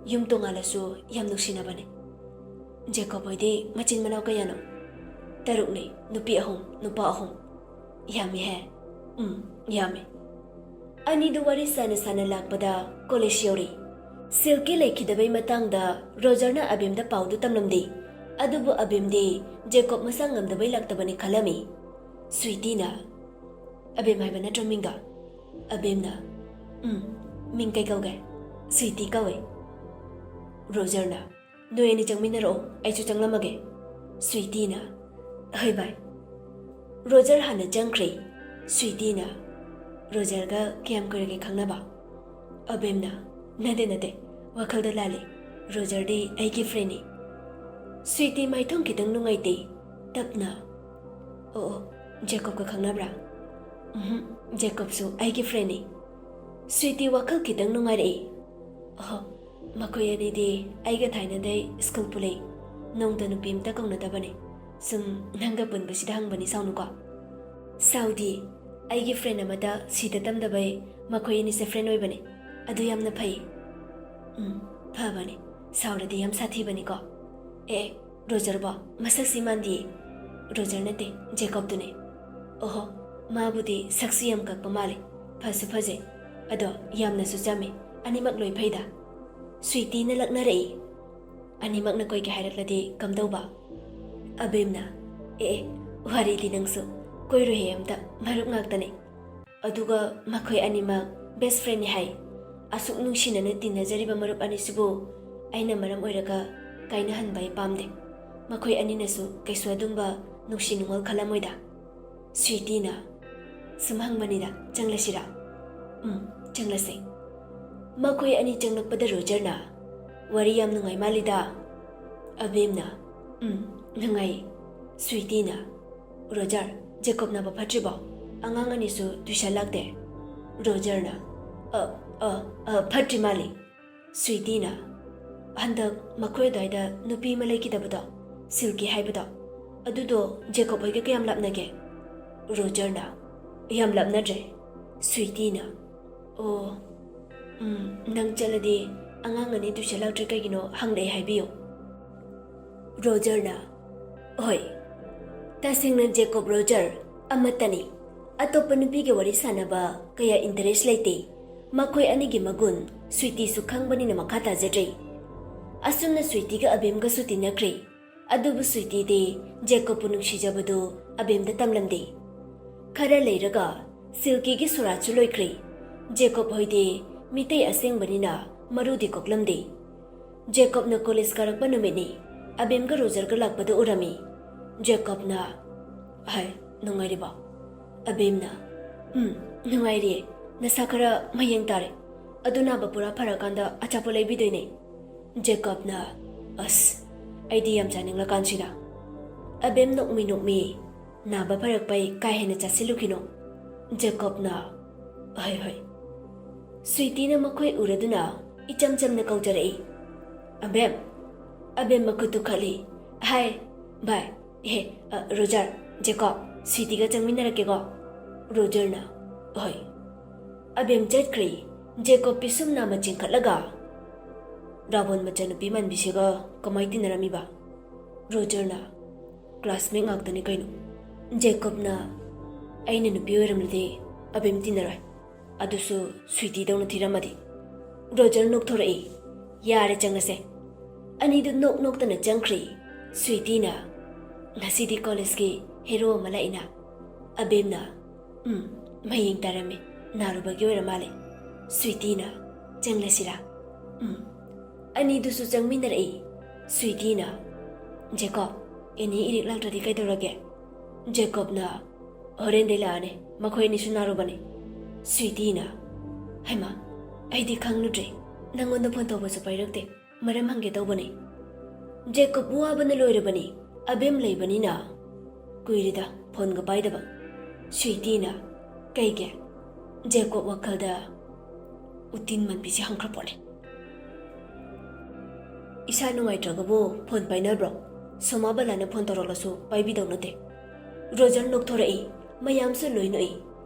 ꯌꯨꯝ ꯇꯣꯉꯥꯜꯂꯁꯨ ꯌꯥꯝ ꯅꯨꯡꯁꯤꯅꯕꯅꯤ꯫" "ꯖꯦꯀꯣꯕ ꯍꯣꯏꯗꯤ ꯃꯆꯤꯟ ꯃꯅꯥꯎ ꯀꯌꯥꯅꯣ?" "ꯇꯔꯨꯛꯅꯤ, ꯅꯨꯄꯤ ꯑꯍꯨꯝ, ꯅꯨꯄꯥ ꯑꯍꯨꯝ꯫" "ꯌꯥꯝꯃꯤꯍꯦ꯫" "ꯎꯝ, ꯌꯥꯝꯃꯤ꯫" ꯑꯅꯤꯗꯨ ꯋꯥꯔꯤ ꯁꯥꯅ ꯁꯥꯅ ꯂꯥꯛꯄꯗ ꯀꯣꯂꯦꯖ ꯌꯧꯔꯤ꯫ ꯁꯤꯜꯀꯤ ꯂꯩꯈꯤꯗꯕꯩ ꯃꯇꯥꯡꯗ ꯔꯣꯖꯔꯅ ꯑꯕꯦꯝꯗ ꯄꯥꯎꯗꯨ ꯇꯝꯂꯝꯗꯦ꯫ ꯑꯗꯨꯕꯨ ꯑꯕꯦꯝꯗꯤ ꯖꯦꯀꯣꯕ ꯃꯁꯥ ꯉꯝꯗꯕꯩ ꯂꯥꯛꯇꯕꯅꯤ ꯈꯜꯂꯝꯃꯤ꯫ ꯁ꯭ꯋꯤꯇꯤꯅ, "ꯑꯕꯦꯝ ꯍꯥꯏꯕ ꯅꯠꯇ꯭ꯔꯣ ꯃꯤꯡꯗꯣ?" ꯑꯕꯦꯝꯅ, "ꯎꯝ, ꯃꯤꯡ ꯀꯩ ꯀꯧꯒꯦ?" "ꯁ꯭ꯋꯤꯇꯤ ꯀꯧꯋꯦ꯫" ꯔꯣꯖꯔꯅ, "ꯅꯣꯏ ꯑꯅꯤ ꯆꯪꯃꯤꯟꯅꯔꯛꯑꯣ, ꯑꯩꯁꯨ ꯆꯪꯂꯝꯃꯒꯦ꯫" ꯁ꯭ꯋꯤꯇꯤꯅ, "ꯍꯣꯏ ꯚꯥꯏ꯫" ꯔꯣꯖꯔ ꯍꯥꯟꯅ ꯆꯪꯈ꯭ꯔꯦ꯫ ꯁ꯭ꯋꯤꯇꯤꯅ, "ꯔꯣꯖꯔꯒ ꯀꯌꯥꯝ ꯀꯨꯏꯔꯒꯦ ꯈꯪꯅꯕ?" ꯑꯕꯦꯝꯅ, "ꯅꯠꯇꯦ, ꯅꯠꯇꯦ, ꯋꯥꯈꯜꯗ ꯂꯥꯜꯂꯦ꯫ ꯔꯣꯖꯔꯗꯤ ꯑꯩꯒꯤ friendꯅꯤ꯫ ꯁ꯭ꯋꯤꯇꯤ ꯃꯥꯏꯊꯣꯡ ꯈꯤꯇꯪ ꯅꯨꯡꯉꯥꯏꯇꯦ꯫ ꯇꯞꯅ, "ꯑꯣ, ꯑꯣ, ꯖꯦꯀꯣꯕꯀ ꯈꯪꯅꯕ꯭ꯔꯥ?" "ꯎꯝꯍꯨꯝ, ꯖꯦꯀꯣꯕꯁꯨ ꯑꯩꯒꯤ friendꯅꯤ꯫" ꯁ꯭ꯋꯤꯇꯤ ꯋꯥꯈꯜ ꯈꯤꯇꯪ ꯅꯨꯡꯉꯥꯏꯔꯛꯏ꯫ "ꯑꯣꯍꯣ, ꯃꯈꯣꯏ ꯑꯅꯤꯗꯤ ꯑꯩꯒ ꯊꯥꯏꯅꯗꯩ ꯁ꯭ꯀꯨꯜ ꯄꯨꯜꯂꯛꯏ꯫ ꯅꯣꯡꯇ ꯅꯨꯄꯤ ꯑꯝꯇ ꯀꯧꯅꯗꯕꯅꯦ꯫ ꯁꯨꯝ ꯅꯪꯒ ꯄꯨꯟꯕꯁꯤꯗ ꯍꯪꯕꯅꯤ, ꯁꯥꯎꯅꯨꯀꯣ꯫" "ꯁꯥꯎꯗꯤ, ꯑꯩꯒꯤ friend ꯑꯃꯇ ꯁꯤꯗ ꯇꯝꯗꯕꯩ ꯃꯈꯣꯏ ꯑꯅꯤꯁꯦ friend ꯑꯣꯏꯕꯅꯦ꯫ ꯑꯗꯨ ꯌꯥꯝꯅ ꯐꯩ꯫" "ꯎꯝ, ꯐꯕꯅꯦ꯫ ꯁꯥꯎꯔꯗꯤ ꯌꯥꯝ ꯁꯥꯊꯤꯕꯅꯤꯀꯣ꯫" "ꯑꯦ, ꯑꯦ, ꯔꯣꯖꯔꯕꯣ? ꯃꯁꯛꯁꯤ ꯃꯥꯟꯗꯤꯌꯦ꯫" "ꯔꯣꯖꯔ ꯅꯠꯇꯦ, ꯖꯦꯀꯣꯕꯇꯨꯅꯦ꯫" "ꯑꯣꯍꯣ, ꯃꯥꯕꯨꯗꯤ ꯁꯛꯁꯨ ꯌꯥꯝ ꯀꯛꯄ ꯃꯥꯜꯂꯦ꯫ ꯐꯁꯨ ꯐꯖꯩ꯫ ꯑꯗꯣ ꯌꯥꯝꯅꯁꯨ ꯆꯝꯃꯦ꯫ ꯑꯅꯤꯃꯛ ꯂꯣꯏ ꯐꯩꯗ꯫" ꯁ꯭ꯋꯤꯇꯤꯅ ꯂꯛꯅꯔꯛꯏ꯫ "ꯑꯅꯤꯃꯛꯅ ꯀꯣꯏꯒꯦ ꯍꯥꯏꯔꯛꯂꯗꯤ ꯀꯝꯗꯧꯕ?" ꯑꯕꯦꯝꯅ, "ꯑꯦ, ꯑꯦ, ꯋꯥꯔꯤꯗꯤ ꯅꯪꯁꯨ꯫ ꯀꯣꯏꯔꯣꯏꯍꯦ ꯑꯝꯇ, ꯃꯔꯨꯞ ꯉꯥꯛꯇꯅꯦ꯫ ꯑꯗꯨꯒ ꯃꯈꯣꯏ ꯑꯅꯤꯃꯛ best friendꯅꯤ ꯍꯥꯏ꯫ ꯑꯁꯨꯛ ꯅꯨꯡꯁꯤꯅꯅ ꯇꯤꯟꯅꯖꯔꯤꯕ ꯃꯔꯨꯞ ꯑꯅꯤꯁꯤꯕꯨ ꯑꯩꯅ ꯃꯔꯝ ꯑꯣꯏꯔꯒ ꯀꯥꯏꯅꯍꯟꯕ ꯑꯩ ꯄꯥꯝꯗꯦ꯫ ꯃꯈꯣꯏ ꯑꯅꯤꯅꯁꯨ ꯀꯩꯁꯨ ꯑꯗꯨꯝꯕ ꯅꯨꯡꯁꯤ ꯅꯨꯡꯉꯣꯜ ꯈꯜꯂꯝꯃꯣꯏꯗ꯫" ꯁ꯭ꯋꯤꯇꯤꯅ, "ꯁꯨꯝ ꯍꯪꯕꯅꯤꯗ, ꯆꯪꯂꯁꯤꯔꯥ?" "ꯎꯝ, ꯆꯪꯂꯁꯦ꯫" ꯃꯈꯣꯏ ꯑꯅꯤ ꯆꯪꯂꯛꯄꯗ ꯔꯣꯖꯔꯅ, "ꯋꯥꯔꯤ ꯌꯥꯝ ꯅꯨꯡꯉꯥꯏ ꯃꯥꯜꯂꯤꯗ꯫" ꯑꯕꯦꯝꯅ, "ꯎꯝ, ꯅꯨꯡꯉꯥꯏ꯫" ꯁ꯭ꯋꯤꯇꯤꯅ, "ꯔꯣꯖꯔ, ꯖꯦꯀꯣꯕꯅꯕ ꯐꯠꯇ꯭ꯔꯤꯕꯣ? ꯑꯉꯥꯡ ꯑꯅꯤꯁꯨ tuition ꯂꯥꯛꯇꯦ꯫" ꯔꯣꯖꯔꯅ, "ꯑ, ꯑ, ꯑ, ꯐꯠꯇ꯭ꯔꯤ ꯃꯥꯜꯂꯤ꯫" ꯁ꯭ꯋꯤꯇꯤꯅ, "ꯍꯟꯗꯛ ꯃꯈꯣꯏ ꯑꯗꯨꯋꯥꯏꯗ ꯅꯨꯄꯤ ꯑꯃ ꯂꯩꯈꯤꯗꯕꯗꯣ, ꯁꯤꯜꯀꯤ ꯍꯥꯏꯕꯗꯣ, ꯑꯗꯨꯗꯣ ꯖꯦꯀꯣꯕ ꯍꯣꯏꯒ ꯀꯌꯥꯝ ꯂꯥꯞꯅꯒꯦ?" ꯔꯣꯖꯔꯅ, "ꯌꯥꯝ ꯂꯥꯞꯅꯗ꯭ꯔꯦ꯫" ꯁ꯭ꯋꯤꯇꯤꯅ, "ꯑꯣ, ꯎꯝ, ꯅꯪ ꯆꯠꯂꯗꯤ ꯑꯉꯥꯡ ꯑꯅꯤ tuition ꯂꯥꯛꯇ꯭ꯔꯤ ꯀꯩꯒꯤꯅꯣ ꯍꯪꯂꯛꯑꯦ ꯍꯥꯏꯕꯤꯌꯨ꯫" ꯔꯣꯖꯔꯅ, "ꯍꯣꯏ, ꯇꯁꯦꯡꯅ ꯖꯦꯀꯣꯕ ꯔꯣꯖꯔ ꯑꯃꯠꯇꯅꯤ꯫ ꯑꯇꯣꯞꯄ ꯅꯨꯄꯤꯒ ꯋꯥꯔꯤ ꯁꯥꯟꯅꯕ ꯀꯌꯥ interest ꯂꯩꯇꯦ꯫ ꯃꯈꯣꯏ ꯑꯅꯤꯒꯤ ꯃꯒꯨꯟ ꯁ꯭ꯋꯤꯇꯤꯁꯨ ꯈꯪꯕꯅꯤꯅ ꯃꯈꯥ ꯇꯥꯖꯗ꯭ꯔꯦ꯫" ꯑꯁꯨꯝꯅ ꯁ꯭ꯋꯤꯇꯤꯒ ꯑꯕꯦꯝꯒꯁꯨ ꯇꯤꯟꯅꯈ꯭ꯔꯦ꯫ ꯑꯗꯨꯕꯨ ꯁ꯭ꯋꯤꯇꯤꯗꯤ ꯖꯦꯀꯣꯕꯄꯨ ꯅꯨꯡꯁꯤꯖꯕꯗꯨ ꯑꯕꯦꯝꯗ ꯇꯝꯂꯝꯗꯦ꯫ ꯈꯔ ꯂꯩꯔꯒ ꯁꯤꯜꯀꯤꯒꯤ ꯁꯣꯔꯥꯠꯁꯨ ꯂꯣꯏꯈ꯭ꯔꯦ꯫ ꯖꯦꯀꯣꯕ ꯍꯣꯏꯗꯤ ꯃꯤꯇꯩ ꯑꯁꯦꯡꯕꯅꯤꯅ ꯃꯔꯨꯗꯤ ꯀꯣꯛꯂꯝꯗꯦ꯫ ꯖꯦꯀꯣꯕꯅ college ꯀꯥꯔꯛꯄ ꯅꯨꯃꯤꯠꯅꯤ꯫ ꯑꯕꯦꯝꯒ ꯔꯣꯖꯔꯒ ꯂꯥꯛꯄꯗ ꯎꯔꯝꯃꯤ꯫ ꯖꯦꯀꯣꯕꯅ, "ꯍꯥꯏ, ꯅꯨꯡꯉꯥꯏꯔꯤꯕꯣ?" ꯑꯕꯦꯝꯅ, "ꯎꯝ, ꯅꯨꯡꯉꯥꯏꯔꯤꯌꯦ꯫ ꯅꯁꯥ ꯈꯔ ꯃꯌꯦꯡ ꯇꯥꯔꯦ꯫ ꯑꯗꯨ ꯅꯥꯕ ꯄꯨꯔꯥ ꯐꯔꯀꯥꯟꯗ ꯑꯆꯥꯄꯣꯠ ꯂꯩꯕꯤꯗꯣꯏꯅꯦ꯫ ꯖꯦꯀꯣꯕꯅ, "ꯑꯁ, ꯑꯩꯗꯤ ꯌꯥꯝ ꯆꯥꯅꯤꯡꯂꯀꯥꯟꯁꯤꯗ꯫" ꯑꯕꯦꯝ ꯅꯣꯛꯃꯤ ꯅꯣꯛꯃꯤ, "ꯅꯥꯕ ꯐꯔꯛꯄꯩ ꯀꯥ ꯍꯦꯟꯅ ꯆꯥꯁꯤꯜꯂꯨꯈꯤꯅꯣ꯫" ꯖꯦꯀꯣꯕꯅ, "ꯍꯣꯏ, ꯍꯣꯏ꯫" ꯁ꯭ꯋꯤꯇꯤꯅ ꯃꯈꯣꯏ ꯎꯔꯗꯨꯅ ꯏꯆꯝ ꯆꯝꯅ ꯀꯧꯖꯔꯛꯏ, "ꯑꯕꯦꯝ!" ꯑꯕꯦꯝ ꯃꯈꯨꯠꯇꯨ ꯈꯠꯂꯤ꯫ "ꯍꯥꯏ, ꯚꯥꯏ, ꯍꯦ, ꯑ, ꯔꯣꯖꯔ, ꯖꯦꯀꯣꯕ, ꯁ꯭ꯋꯤꯇꯤꯒ ꯆꯪꯃꯤꯟꯅꯔꯛꯀꯦꯀꯣ꯫" ꯔꯣꯖꯔꯅ, "ꯍꯣꯏ꯫" ꯑꯕꯦꯝ ꯆꯠꯈ꯭ꯔꯦ꯫ ꯖꯦꯀꯣꯕ ꯄꯤꯁꯨꯝ ꯅꯥꯝꯃ ꯆꯤꯡꯈꯠꯂꯒ, "ꯔꯥꯕꯣꯟ ꯃꯆꯥꯅꯨꯄꯤ ꯃꯥꯟꯕꯤꯁꯤꯒ ꯀꯃꯥꯏ ꯇꯤꯟꯅꯔꯝꯃꯤꯕ?" ꯔꯣꯖꯔꯅ, "ꯀ꯭ꯂꯥꯁꯃꯦꯠ ꯉꯥꯛꯇꯅꯤ ꯀꯩꯅꯣ꯫" ꯖꯦꯀꯣꯕꯅ, "ꯑꯩꯅ ꯅꯨꯄꯤ ꯑꯣꯏꯔꯝꯂꯗꯤ ꯑꯕꯦꯝ ꯇꯤꯟꯅꯔꯣꯏ, ꯑꯗꯨꯁꯨ ꯁ꯭ꯋꯤꯇꯤꯗꯧꯅ ꯊꯤꯔꯝꯃꯗꯤ꯫" ꯔꯣꯖꯔ ꯅꯣꯛꯊꯣꯔꯛꯏ꯫ "ꯌꯥꯔꯦ, ꯆꯪꯂꯁꯦ꯫" ꯑꯅꯤꯗꯨ ꯅꯣꯛ ꯅꯣꯛꯇꯅ ꯆꯪꯈ꯭ꯔꯦ꯫ ꯁ꯭ꯋꯤꯇꯤꯅ, "ꯉꯁꯤꯗꯤ ꯀꯣꯂꯦꯖꯀꯤ ꯍꯦꯔꯣ ꯑꯃ ꯂꯥꯛꯏꯅ꯫" ꯑꯕꯦꯝꯅ, "ꯎꯝ, ꯃꯌꯦꯡ ꯇꯥꯔꯝꯃꯤ, ꯅꯥꯔꯨꯕꯒꯤ ꯑꯣꯏꯔ ꯃꯥꯜꯂꯦ꯫" ꯁ꯭ꯋꯤꯇꯤꯅ, "ꯆꯪꯂꯁꯤꯔꯥ?" "ꯎꯝ꯫" ꯑꯅꯤꯗꯨꯁꯨ ꯆꯪꯃꯤꯟꯅꯔꯛꯏ꯫ ꯁ꯭ꯋꯤꯇꯤꯅ, "ꯖꯦꯀꯣꯕ, ꯑꯦꯅꯤ ꯏꯔꯤꯛ ꯂꯥꯛꯇ꯭ꯔꯗꯤ ꯀꯩꯗꯧꯔꯒꯦ?" ꯖꯦꯀꯣꯕꯅ, "ꯍꯣꯔꯦꯟꯗꯩ ꯂꯥꯛꯑꯅꯤ, ꯃꯈꯣꯏ ꯑꯅꯤꯁꯨ ꯅꯥꯔꯨꯕꯅꯤ꯫" ꯁ꯭ꯋꯤꯇꯤꯅ, "ꯍꯩꯃꯥ, ꯑꯩꯗꯤ ꯈꯪꯂꯨꯗ꯭ꯔꯦ, ꯅꯪꯉꯣꯟꯗ ꯐꯣꯟ ꯇꯧꯕꯁꯨ ꯄꯥꯏꯔꯛꯇꯦ, ꯃꯔꯝ ꯍꯪꯒꯦ ꯇꯧꯕꯅꯤ꯫" ꯖꯦꯀꯣꯕ ꯋꯥꯕꯅ ꯂꯣꯏꯔꯕꯅꯤ, ꯑꯕꯦꯝ ꯂꯩꯕꯅꯤꯅ꯫ "ꯀꯨꯏꯔꯦꯗ ꯐꯣꯟꯒ ꯄꯥꯏꯗꯕ꯫" ꯁ꯭ꯋꯤꯇꯤꯅ, "ꯀꯩꯒꯤ?" ꯖꯦꯀꯣꯕ ꯋꯥꯈꯜꯗ, "ꯎꯇꯤꯟ ꯃꯥꯟꯕꯤꯁꯦ ꯍꯪꯈ꯭ꯔ ꯄꯣꯠꯅꯤ꯫ ꯏꯁꯥ ꯅꯨꯡꯉꯥꯏꯇ꯭ꯔꯒꯕꯨ ꯐꯣꯟ ꯄꯥꯏꯅꯕ꯭ꯔꯣ? ꯁꯣꯃꯥ ꯕꯂꯥꯅ ꯐꯣꯟ ꯇꯧꯔꯛꯂꯁꯨ ꯄꯥꯏꯕꯤꯗꯧ ꯅꯠꯇꯦ꯫" ꯔꯣꯖꯔ ꯅꯣꯛꯊꯣꯔꯛꯏ꯫ ꯃꯌꯥꯝꯁꯨ ꯂꯣꯏ ꯅꯣꯛꯏ꯫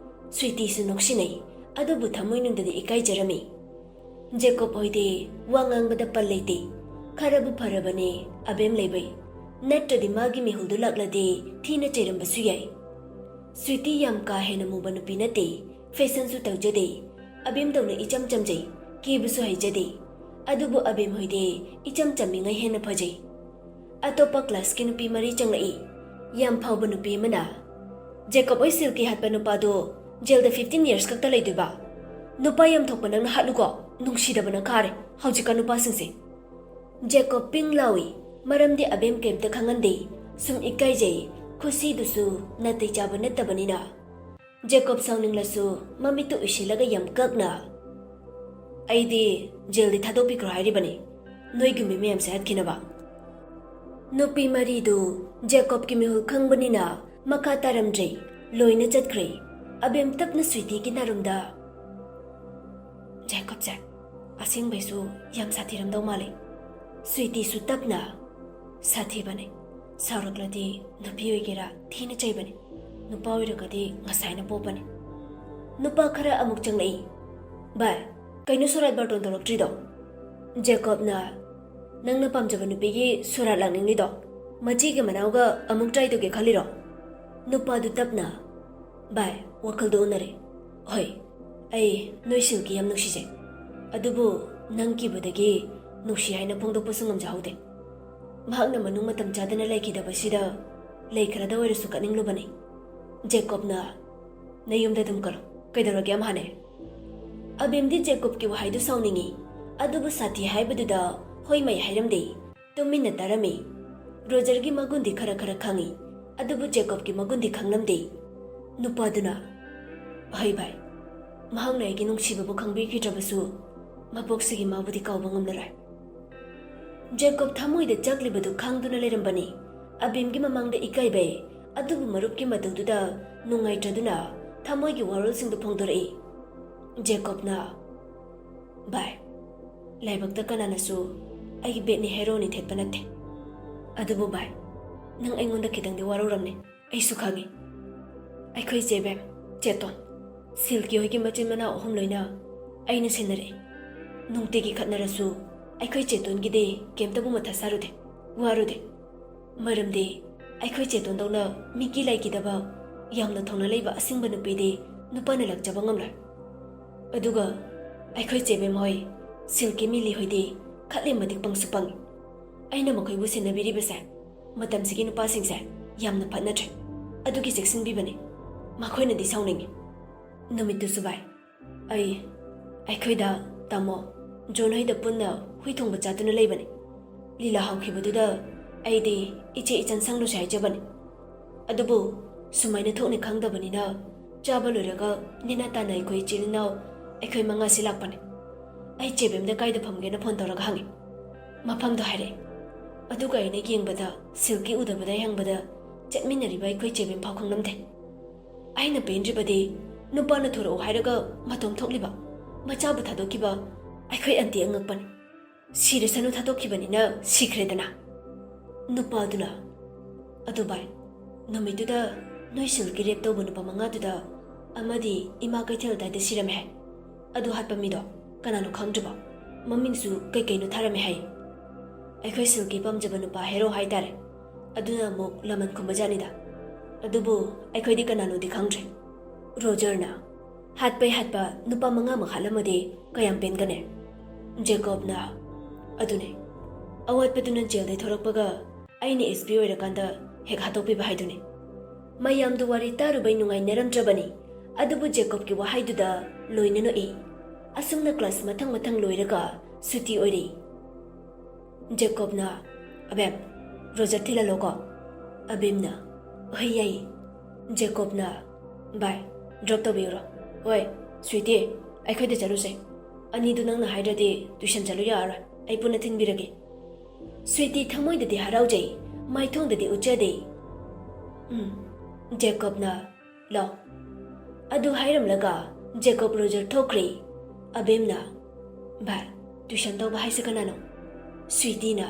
ꯁ꯭ꯋꯤꯇꯤꯁꯨ ꯅꯣꯛꯁꯤꯟꯅꯩ꯫ ꯑꯗꯨꯕꯨ ꯊꯃꯣꯏꯅꯨꯡꯗꯗꯤ ꯏꯀꯥꯏꯖꯔꯝꯃꯤ꯫ ꯖꯦꯀꯣꯕ ꯍꯣꯏꯗꯤ ꯋꯥ ꯉꯥꯡꯕꯗ ꯄꯜ ꯂꯩꯇꯦ꯫ ꯈꯔꯕꯨ ꯐꯔꯕꯅꯦ, ꯑꯕꯦꯝ ꯂꯩꯕꯩ꯫ ꯅꯠꯇ꯭ꯔꯗꯤ ꯃꯥꯒꯤ ꯃꯤꯍꯨꯜꯗꯨ ꯂꯥꯛꯂꯗꯤ ꯊꯤꯅ ꯆꯩꯔꯝꯕꯁꯨ ꯌꯥꯏ꯫ ꯁ꯭ꯋꯤꯇꯤ ꯌꯥꯝ ꯀꯥ ꯍꯦꯟꯅ ꯃꯨꯕ ꯅꯨꯄꯤ ꯅꯠꯇꯦ, ꯐꯦꯁꯟꯁꯨ ꯇꯧꯖꯗꯦ꯫ ꯑꯕꯦꯝꯗꯧꯅ ꯏꯆꯝ ꯆꯝꯖꯩ, ꯀꯦꯕꯁꯨ ꯍꯩꯖꯗꯦ꯫ ꯑꯗꯨꯕꯨ ꯑꯕꯦꯝ ꯍꯣꯏꯗꯤ ꯏꯆꯝ ꯆꯝꯃꯤꯉꯩ ꯍꯦꯟꯅ ꯐꯖꯩ꯫ ꯑꯇꯣꯞꯄ ꯀ꯭ꯂꯥꯁꯀꯤ ꯅꯨꯄꯤ ꯃꯔꯤ ꯆꯪꯂꯛꯏ꯫ ꯌꯥꯝ ꯐꯥꯎꯕ ꯅꯨꯄꯤ ꯑꯃꯅ, "ꯖꯦꯀꯣꯕ ꯍꯣꯏ ꯁꯤꯜꯀꯤ ꯍꯥꯠꯄ ꯅꯨꯄꯥꯗꯣ ꯖꯦꯜꯗ fifteen years ꯈꯛꯇ ꯂꯩꯗꯣꯏꯕ? ꯅꯨꯄꯥ ꯌꯥꯝ ꯊꯣꯛꯄ ꯅꯪꯅ ꯍꯥꯠꯂꯨꯀꯣ, ꯅꯨꯡꯁꯤꯗꯕꯅ ꯈꯥꯔꯦ ꯍꯧꯖꯤꯛꯀꯥꯟ ꯅꯨꯄꯥꯁꯤꯡꯁꯦ꯫" ꯖꯦꯀꯣꯕ ꯄꯤꯡ ꯂꯥꯎꯏ, ꯃꯔꯝꯗꯤ ꯑꯕꯦꯝ ꯀꯩꯝꯇ ꯈꯪꯍꯟꯗꯦ꯫ ꯁꯨꯝ ꯏꯀꯥꯏꯖꯩ, ꯈꯨꯁꯤꯗꯨꯁꯨ ꯅꯥꯇꯩ ꯆꯥꯕ ꯅꯠꯇꯕꯅꯤꯅ꯫ ꯖꯦꯀꯣꯕ ꯁꯥꯎꯅꯤꯡꯂꯁꯨ ꯃꯃꯤꯠꯇꯨ ꯎꯏꯁꯤꯜꯂꯒ ꯌꯥꯝ ꯀꯛꯅ, ꯑꯩꯗꯤ ꯖꯦꯜꯗꯤ ꯊꯥꯗꯣꯛꯄꯤꯈ꯭ꯔꯣ ꯍꯥꯏꯔꯤꯕꯅꯤ, ꯅꯣꯏꯒꯨꯝꯕꯤ ꯃꯌꯥꯝꯁꯦ ꯍꯥꯠꯈꯤꯅꯕ꯫ ꯅꯨꯄꯤ ꯃꯔꯤꯗꯨ ꯖꯦꯀꯣꯕꯀꯤ ꯃꯤꯍꯨꯜ ꯈꯪꯕꯅꯤꯅ ꯃꯈꯥ ꯇꯥꯔꯝꯗ꯭ꯔꯦ, ꯂꯣꯏꯅ ꯆꯠꯈ꯭ꯔꯦ꯫ ꯑꯕꯦꯝ ꯇꯞꯅ ꯁ꯭ꯋꯤꯇꯤꯒꯤ ꯅꯥꯔꯨꯝꯗ, "ꯖꯦꯀꯣꯕꯁꯦ ꯑꯁꯦꯡꯕꯩꯁꯨ ꯌꯥꯝ ꯁꯥꯊꯤꯔꯝꯗꯧ ꯃꯥꯜꯂꯦ꯫ ꯁ꯭ꯋꯤꯇꯤꯁꯨ ꯇꯞꯅ, "ꯁꯥꯊꯤꯕꯅꯦ꯫ ꯁꯥꯎꯔꯛꯂꯗꯤ ꯅꯨꯄꯤ ꯑꯣꯏꯒꯦꯔꯥ ꯊꯤꯅ ꯆꯩꯕꯅꯦ꯫ ꯅꯨꯄꯥ ꯑꯣꯏꯔꯒꯗꯤ ꯉꯁꯥꯏꯅ ꯄꯣꯞꯄꯅꯤ"꯫ ꯅꯨꯄꯥ ꯈꯔ ꯑꯃꯨꯛ ꯆꯪꯂꯛꯏ꯫ "ꯚꯥꯏ, ꯀꯩꯅꯣ ꯁꯣꯔꯥꯠ ꯕꯥꯔꯇꯣꯟ ꯇꯧꯔꯛꯇ꯭ꯔꯤꯗꯣ?" ꯖꯦꯀꯣꯕꯅ, "ꯅꯪꯅ ꯄꯥꯝꯖꯕ ꯅꯨꯄꯤꯒꯤ ꯁꯣꯔꯥꯠ ꯂꯥꯛꯅꯤꯡꯂꯤꯗꯣ ꯃꯆꯦꯒꯤ ꯃꯅꯥꯎꯒ ꯑꯃꯨꯛ ꯇ꯭ꯔꯥꯏ ꯇꯧꯒꯦ ꯈꯜꯂꯤꯔꯣ?" ꯅꯨꯄꯥꯗꯨ ꯇꯞꯅ, "ꯚꯥꯏ, ꯋꯥꯈꯜꯗꯣ ꯑꯣꯟꯅꯔꯦ꯫ ꯍꯣꯏ, ꯑꯩ ꯅꯣꯏ ꯁꯤꯜꯀꯤ ꯌꯥꯝ ꯅꯨꯡꯁꯤꯖꯩ, ꯑꯗꯨꯕꯨ ꯅꯪ ꯀꯤꯕꯗꯒꯤ ꯅꯨꯡꯁꯤ ꯍꯥꯏꯅ ꯐꯣꯡꯗꯣꯛꯄꯁꯨ ꯉꯝꯖꯍꯧꯗꯦ꯫ ꯃꯍꯥꯛꯅ ꯃꯅꯨꯡ ꯃꯇꯝ ꯆꯥꯗꯅ ꯂꯩꯈꯤꯗꯕꯁꯤꯗ ꯂꯩ ꯈꯔꯗ ꯑꯣꯏꯔꯁꯨ ꯀꯠꯅꯤꯡꯂꯨꯕꯅꯤ"꯫ ꯖꯦꯀꯣꯕꯅ, "ꯅꯌꯨꯝꯗ ꯑꯗꯨꯝ ꯀꯠꯂꯣ, ꯀꯩꯗꯧꯔꯒꯦ ꯑꯃꯍꯥꯅꯦ?" ꯑꯕꯦꯝꯗꯤ ꯖꯦꯀꯣꯕꯀꯤ ꯋꯥꯍꯩꯗꯨ ꯁꯥꯎꯅꯤꯡꯏ, ꯑꯗꯨꯕꯨ ꯁꯥꯊꯤ ꯍꯥꯏꯕꯗꯨꯗ ꯍꯣꯏ ꯃꯩ ꯍꯥꯏꯔꯝꯗꯦ꯫ ꯇꯨꯃꯤꯟꯅ ꯇꯥꯔꯝꯃꯤ꯫ ꯔꯣꯖꯔꯒꯤ ꯃꯒꯨꯟꯗꯤ ꯈꯔ ꯈꯔ ꯈꯪꯏ, ꯑꯗꯨꯕꯨ ꯖꯦꯀꯣꯕꯀꯤ ꯃꯒꯨꯟꯗꯤ ꯈꯪꯂꯝꯗꯦ꯫ ꯅꯨꯄꯥꯗꯨꯅ, "ꯍꯣꯏ ꯚꯥꯏ, ꯃꯍꯥꯛꯅ ꯑꯩꯒꯤ ꯅꯨꯡꯁꯤꯕꯕꯨ ꯈꯪꯕꯤꯈꯤꯗ꯭ꯔꯕꯁꯨ, ꯃꯄꯣꯛꯁꯤꯒꯤ ꯃꯥꯕꯨꯗꯤ ꯀꯥꯎꯕ ꯉꯝꯂꯔꯣꯏ"꯫ ꯖꯦꯀꯣꯕ ꯊꯃꯣꯏꯗ ꯆꯥꯛꯂꯤꯕꯗꯨ ꯈꯥꯡꯗꯨꯅ ꯂꯩꯔꯝꯕꯅꯤ꯫ ꯑꯕꯦꯝꯒꯤ ꯃꯃꯥꯡꯗ ꯏꯀꯥꯏꯕꯩ, ꯑꯗꯨꯕꯨ ꯃꯔꯨꯞꯀꯤ ꯃꯇꯧꯗꯨꯗ ꯅꯨꯡꯉꯥꯏꯇ꯭ꯔꯗꯨꯅ ꯊꯃꯣꯏꯒꯤ ꯋꯥꯔꯣꯜꯁꯤꯡꯗꯨ ꯐꯣꯡꯗꯣꯔꯛꯏ꯫ ꯖꯦꯀꯣꯕꯅ, "ꯚꯥꯏ, ꯂꯥꯏꯕꯛꯇ ꯀꯅꯥꯅꯁꯨ ꯑꯩꯒꯤ ꯕꯦꯠꯅꯤ ꯍꯦꯔꯣꯅꯤ ꯊꯦꯠꯄ ꯅꯠꯇꯦ꯫ ꯑꯗꯨꯕꯨ ꯚꯥꯏ, ꯅꯪ ꯑꯩꯉꯣꯟꯗ ꯈꯤꯇꯪꯗꯤ ꯋꯥꯔꯧꯔꯝꯅꯤ, ꯑꯩꯁꯨ ꯈꯪꯉꯤ꯫ ꯑꯩꯈꯣꯏ ꯆꯦ ꯕꯦꯝ, ꯆꯦꯇꯣꯟ, ꯁꯤꯜꯀꯤ ꯍꯣꯏꯒꯤ ꯃꯆꯤꯟ ꯃꯅꯥꯎ ꯑꯍꯨꯝ ꯂꯣꯏꯅ ꯑꯩꯅ ꯁꯦꯟꯅꯔꯛꯏ꯫ ꯅꯨꯡꯇꯤꯒꯤ ꯈꯠꯅꯔꯁꯨ ꯑꯩꯈꯣꯏ ꯆꯦꯇꯣꯟꯒꯤꯗꯤ ꯀꯩꯝꯇꯕꯨ ꯃꯊꯥ ꯁꯥꯔꯨꯗꯦ, ꯋꯥꯔꯨꯗꯦ꯫ ꯃꯔꯝꯗꯤ ꯑꯩꯈꯣꯏ ꯆꯦꯇꯣꯟꯗꯧꯅ ꯃꯤꯒꯤ ꯂꯩꯈꯤꯗꯕ, ꯌꯥꯝꯅ ꯊꯧꯅꯥ ꯂꯩꯕ ꯑꯁꯤꯡꯕ ꯅꯨꯄꯤꯗꯤ ꯅꯨꯄꯥꯅ ꯂꯥꯛꯆꯕ ꯉꯝꯂꯣꯏ꯫ ꯑꯗꯨꯒ ꯑꯩꯈꯣꯏ ꯆꯦ ꯕꯦꯝ ꯍꯣꯏ, ꯁꯤꯜꯀꯤ ꯃꯤꯂꯤ ꯍꯣꯏꯗꯤ ꯈꯠꯂꯦ ꯃꯇꯤꯛ ꯄꯪꯁꯨ ꯄꯪꯉꯤ꯫ ꯑꯩꯅ ꯃꯈꯣꯏꯕꯨ ꯁꯦꯟꯅꯕꯤꯔꯤꯕꯁꯦ ꯃꯇꯝꯁꯤꯒꯤ ꯅꯨꯄꯥꯁꯤꯡꯁꯦ ꯌꯥꯝꯅ ꯐꯠꯅꯗ꯭ꯔꯦ꯫ ꯑꯗꯨꯒꯤ ꯆꯦꯛꯁꯤꯟꯕꯤꯕꯅꯤ꯫ ꯃꯈꯣꯏꯅꯗꯤ ꯁꯥꯎꯅꯤꯡꯉꯤ"꯫ ꯅꯨꯃꯤꯠꯇꯨꯁꯨ ꯚꯥꯏ, ꯑꯩ, ꯑꯩꯈꯣꯏꯗ ꯇꯥꯃꯣ ꯖꯣꯟ ꯍꯣꯏꯗ ꯄꯨꯟꯅ ꯍꯨꯏ ꯊꯣꯡꯕ ꯆꯥꯗꯨꯅ ꯂꯩꯕꯅꯤ꯫ ꯂꯤꯂꯥ ꯍꯧꯈꯤꯕꯗꯨꯗ ꯑꯩꯗꯤ ꯏꯆꯦ ꯏꯆꯟ ꯁꯪꯂꯨꯁꯦ ꯍꯥꯏꯖꯕꯅꯤ꯫ ꯑꯗꯨꯕꯨ ꯁꯨꯃꯥꯏꯅ ꯊꯣꯛꯅꯤ ꯈꯪꯗꯕꯅꯤꯅ ꯆꯥꯕ ꯂꯣꯏꯔꯒ ꯅꯦꯅꯥ ꯇꯥꯅ ꯑꯩꯈꯣꯏ ꯏꯆꯤꯜ ꯏꯅꯥꯎ ꯑꯩꯈꯣꯏ ꯃꯉꯥꯁꯤ ꯂꯥꯛꯄꯅꯤ꯫ ꯑꯩ ꯆꯦꯕꯦꯝꯗ ꯀꯥꯏꯗ ꯐꯝꯒꯦꯅ ꯐꯣꯟ ꯇꯧꯔꯒ ꯍꯪꯉꯤ꯫ ꯃꯐꯝꯗꯣ ꯍꯥꯏꯔꯛꯑꯦ꯫ ꯑꯗꯨꯒ ꯑꯩꯅ ꯌꯦꯡꯕꯗ, ꯁꯤꯜꯀꯤ ꯎꯗꯕꯗ ꯑꯩ ꯍꯪꯕꯗ, ꯆꯠꯃꯤꯟꯅꯔꯤꯕ ꯑꯩꯈꯣꯏ ꯆꯦꯕꯦꯝ ꯐꯥꯎ ꯈꯪꯂꯝꯗꯦ꯫ ꯑꯩꯅ ꯄꯦꯟꯗ꯭ꯔꯤꯕꯗꯤ, ꯅꯨꯄꯥꯅ ꯊꯣꯔꯛꯎ ꯍꯥꯏꯔꯒ ꯃꯇꯣꯝ ꯊꯣꯛꯂꯤꯕ, ꯃꯆꯥꯕꯨ ꯊꯥꯗꯣꯛꯈꯤꯕ ꯑꯩꯈꯣꯏ ꯑꯟꯇꯤ ꯑꯉꯛꯄꯅꯤ꯫ ꯁꯤꯔꯁꯅꯨ ꯊꯥꯗꯣꯛꯈꯤꯕꯅꯤꯅ ꯁꯤꯈ꯭ꯔꯦꯗꯅ꯫ ꯅꯨꯄꯥꯗꯨꯅ, "ꯑꯗꯨ ꯚꯥꯏ, ꯅꯨꯃꯤꯠꯇꯨꯗ ꯅꯣꯏ ꯁꯤꯜꯀꯤ ꯔꯦꯞ ꯇꯧꯕ ꯅꯨꯄꯥ ꯃꯉꯥꯗꯨꯗ ꯑꯃꯗꯤ ꯏꯃꯥ ꯀꯩꯊꯦꯜ ꯑꯗꯥꯏꯗ ꯁꯤꯔꯝꯃꯦ ꯍꯥꯏ꯫ ꯑꯗꯨ ꯍꯥꯠꯄ ꯃꯤꯗꯣ ꯀꯅꯥꯅꯣ ꯈꯪꯗ꯭ꯔꯕꯣ? ꯃꯃꯤꯡꯁꯨ ꯀꯩꯀꯩꯅꯣ ꯊꯥꯔꯝꯃꯦ ꯍꯥꯏ꯫ ꯑꯩꯈꯣꯏ ꯁꯤꯜꯀꯤ ꯄꯥꯝꯖꯕ ꯅꯨꯄꯥ ꯍꯦꯔꯣ ꯍꯥꯏꯇꯥꯔꯦ꯫ ꯑꯗꯨꯅ ꯑꯃꯨꯛ ꯂꯃꯟ ꯈꯨꯝꯕ ꯖꯥꯠꯅꯤꯗ꯫ ꯑꯗꯨꯕꯨ ꯑꯩꯈꯣꯏꯗꯤ ꯀꯅꯥꯅꯣꯗꯤ ꯈꯪꯗ꯭ꯔꯦ꯫" ꯔꯣꯖꯔꯅ, "ꯍꯥꯠꯄꯩ ꯍꯥꯠꯄ ꯅꯨꯄꯥ ꯃꯉꯥꯃꯛ ꯍꯥꯠꯂꯝꯃꯗꯤ ꯀꯌꯥꯝ ꯄꯦꯟꯒꯅꯤ?" ꯖꯦꯀꯣꯕꯅ, "ꯑꯗꯨꯅꯦ, ꯑꯋꯥꯠꯄꯗꯨꯅ ꯖꯦꯜꯗꯩ ꯊꯣꯔꯛꯄꯒ ꯑꯩꯅ ꯑꯦꯁ ꯄꯤ ꯑꯣꯏꯔꯀꯥꯟꯗ ꯍꯦꯛ ꯍꯥꯠꯇꯣꯛꯄꯤꯕ ꯍꯥꯏꯗꯨꯅꯤ꯫" ꯃꯌꯥꯝꯗꯨ ꯋꯥꯔꯤ ꯇꯥꯔꯨꯕꯩ ꯅꯨꯡꯉꯥꯏꯅꯔꯝꯗ꯭ꯔꯕꯅꯤ꯫ ꯑꯗꯨꯕꯨ ꯖꯦꯀꯣꯕꯀꯤ ꯋꯥꯍꯩꯗꯨꯗ ꯂꯣꯏꯅ ꯅꯣꯛꯏ꯫ ꯑꯁꯨꯝꯅ ꯀ꯭ꯂꯥꯁ ꯃꯊꯪ ꯃꯊꯪ ꯂꯣꯏꯔꯒ ꯁꯨꯇꯤ ꯑꯣꯏꯔꯛꯏ꯫ ꯖꯦꯀꯣꯕꯅ, "ꯑꯕꯦꯝ, ꯔꯣꯖꯔ ꯊꯤꯜꯍꯜꯂꯣꯀꯣ?" ꯑꯕꯦꯝꯅ, "ꯍꯣꯏ, ꯌꯥꯏꯌꯦ꯫" ꯖꯦꯀꯣꯕꯅ, "ꯚꯥꯏ, ꯗ꯭ꯔꯣꯞ ꯇꯧꯕꯤꯌꯨꯔꯣ?" "ꯍꯣꯏ, ꯁ꯭ꯋꯤꯇꯤ, ꯑꯩꯈꯣꯏꯗ ꯆꯠꯂꯨꯁꯦ꯫ ꯑꯅꯤꯗꯨ ꯅꯪꯅ ꯍꯥꯏꯗ꯭ꯔꯗꯤ ꯇꯨꯏꯁꯟ ꯆꯠꯂꯨ ꯌꯥꯔꯔꯣꯏ, ꯑꯩ ꯄꯨꯟꯅ ꯊꯤꯟꯕꯤꯔꯒꯦ꯫" ꯁ꯭ꯋꯤꯇꯤ ꯊꯃꯣꯏꯗꯗꯤ ꯍꯔꯥꯎꯖꯩ, ꯃꯥꯏꯊꯣꯡꯗꯗꯤ ꯎꯠꯆꯗꯦ꯫ "ꯎꯝ꯫" ꯖꯦꯀꯣꯕꯅ, "ꯂꯥꯎ꯫" ꯑꯗꯨ ꯍꯥꯏꯔꯝꯂꯒ ꯖꯦꯀꯣꯕ ꯔꯣꯖꯔ ꯊꯣꯛꯈ꯭ꯔꯦ꯫ ꯑꯕꯦꯝꯅ, "ꯚꯥꯏ, ꯇꯨꯏꯁꯟ ꯇꯧꯕ ꯍꯥꯏꯁꯦ ꯀꯅꯥꯅꯣ?" ꯁ꯭ꯋꯤꯇꯤꯅ,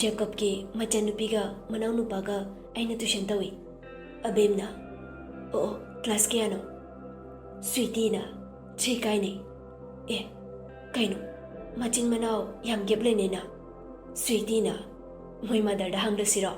"ꯖꯦꯀꯣꯕꯀꯤ ꯃꯆꯟꯅꯨꯄꯤꯒ ꯃꯅꯥꯎꯅꯨꯄꯥꯒ ꯑꯩꯅ ꯇꯨꯏꯁꯟ ꯇꯧꯏ꯫" ꯑꯕꯦꯝꯅ, "ꯑꯣ ꯑꯣ, ꯀ꯭ꯂꯥꯁ ꯀꯌꯥꯅꯣ?" ꯁ꯭ꯋꯤꯇꯤꯅ, "ꯊ꯭ꯔꯤ ꯀꯥꯏꯅꯦ꯫" "ꯑꯦ, ꯀꯩꯅꯣ, ꯃꯆꯤꯟ ꯃꯅꯥꯎ ꯌꯥꯝ ꯒꯦꯞ ꯂꯩꯅꯩꯅ?" ꯁ꯭ꯋꯤꯇꯤꯅ, "ꯃꯣꯏ ꯃꯥꯗꯔꯗ ꯍꯪꯂꯁꯤꯔꯣ?"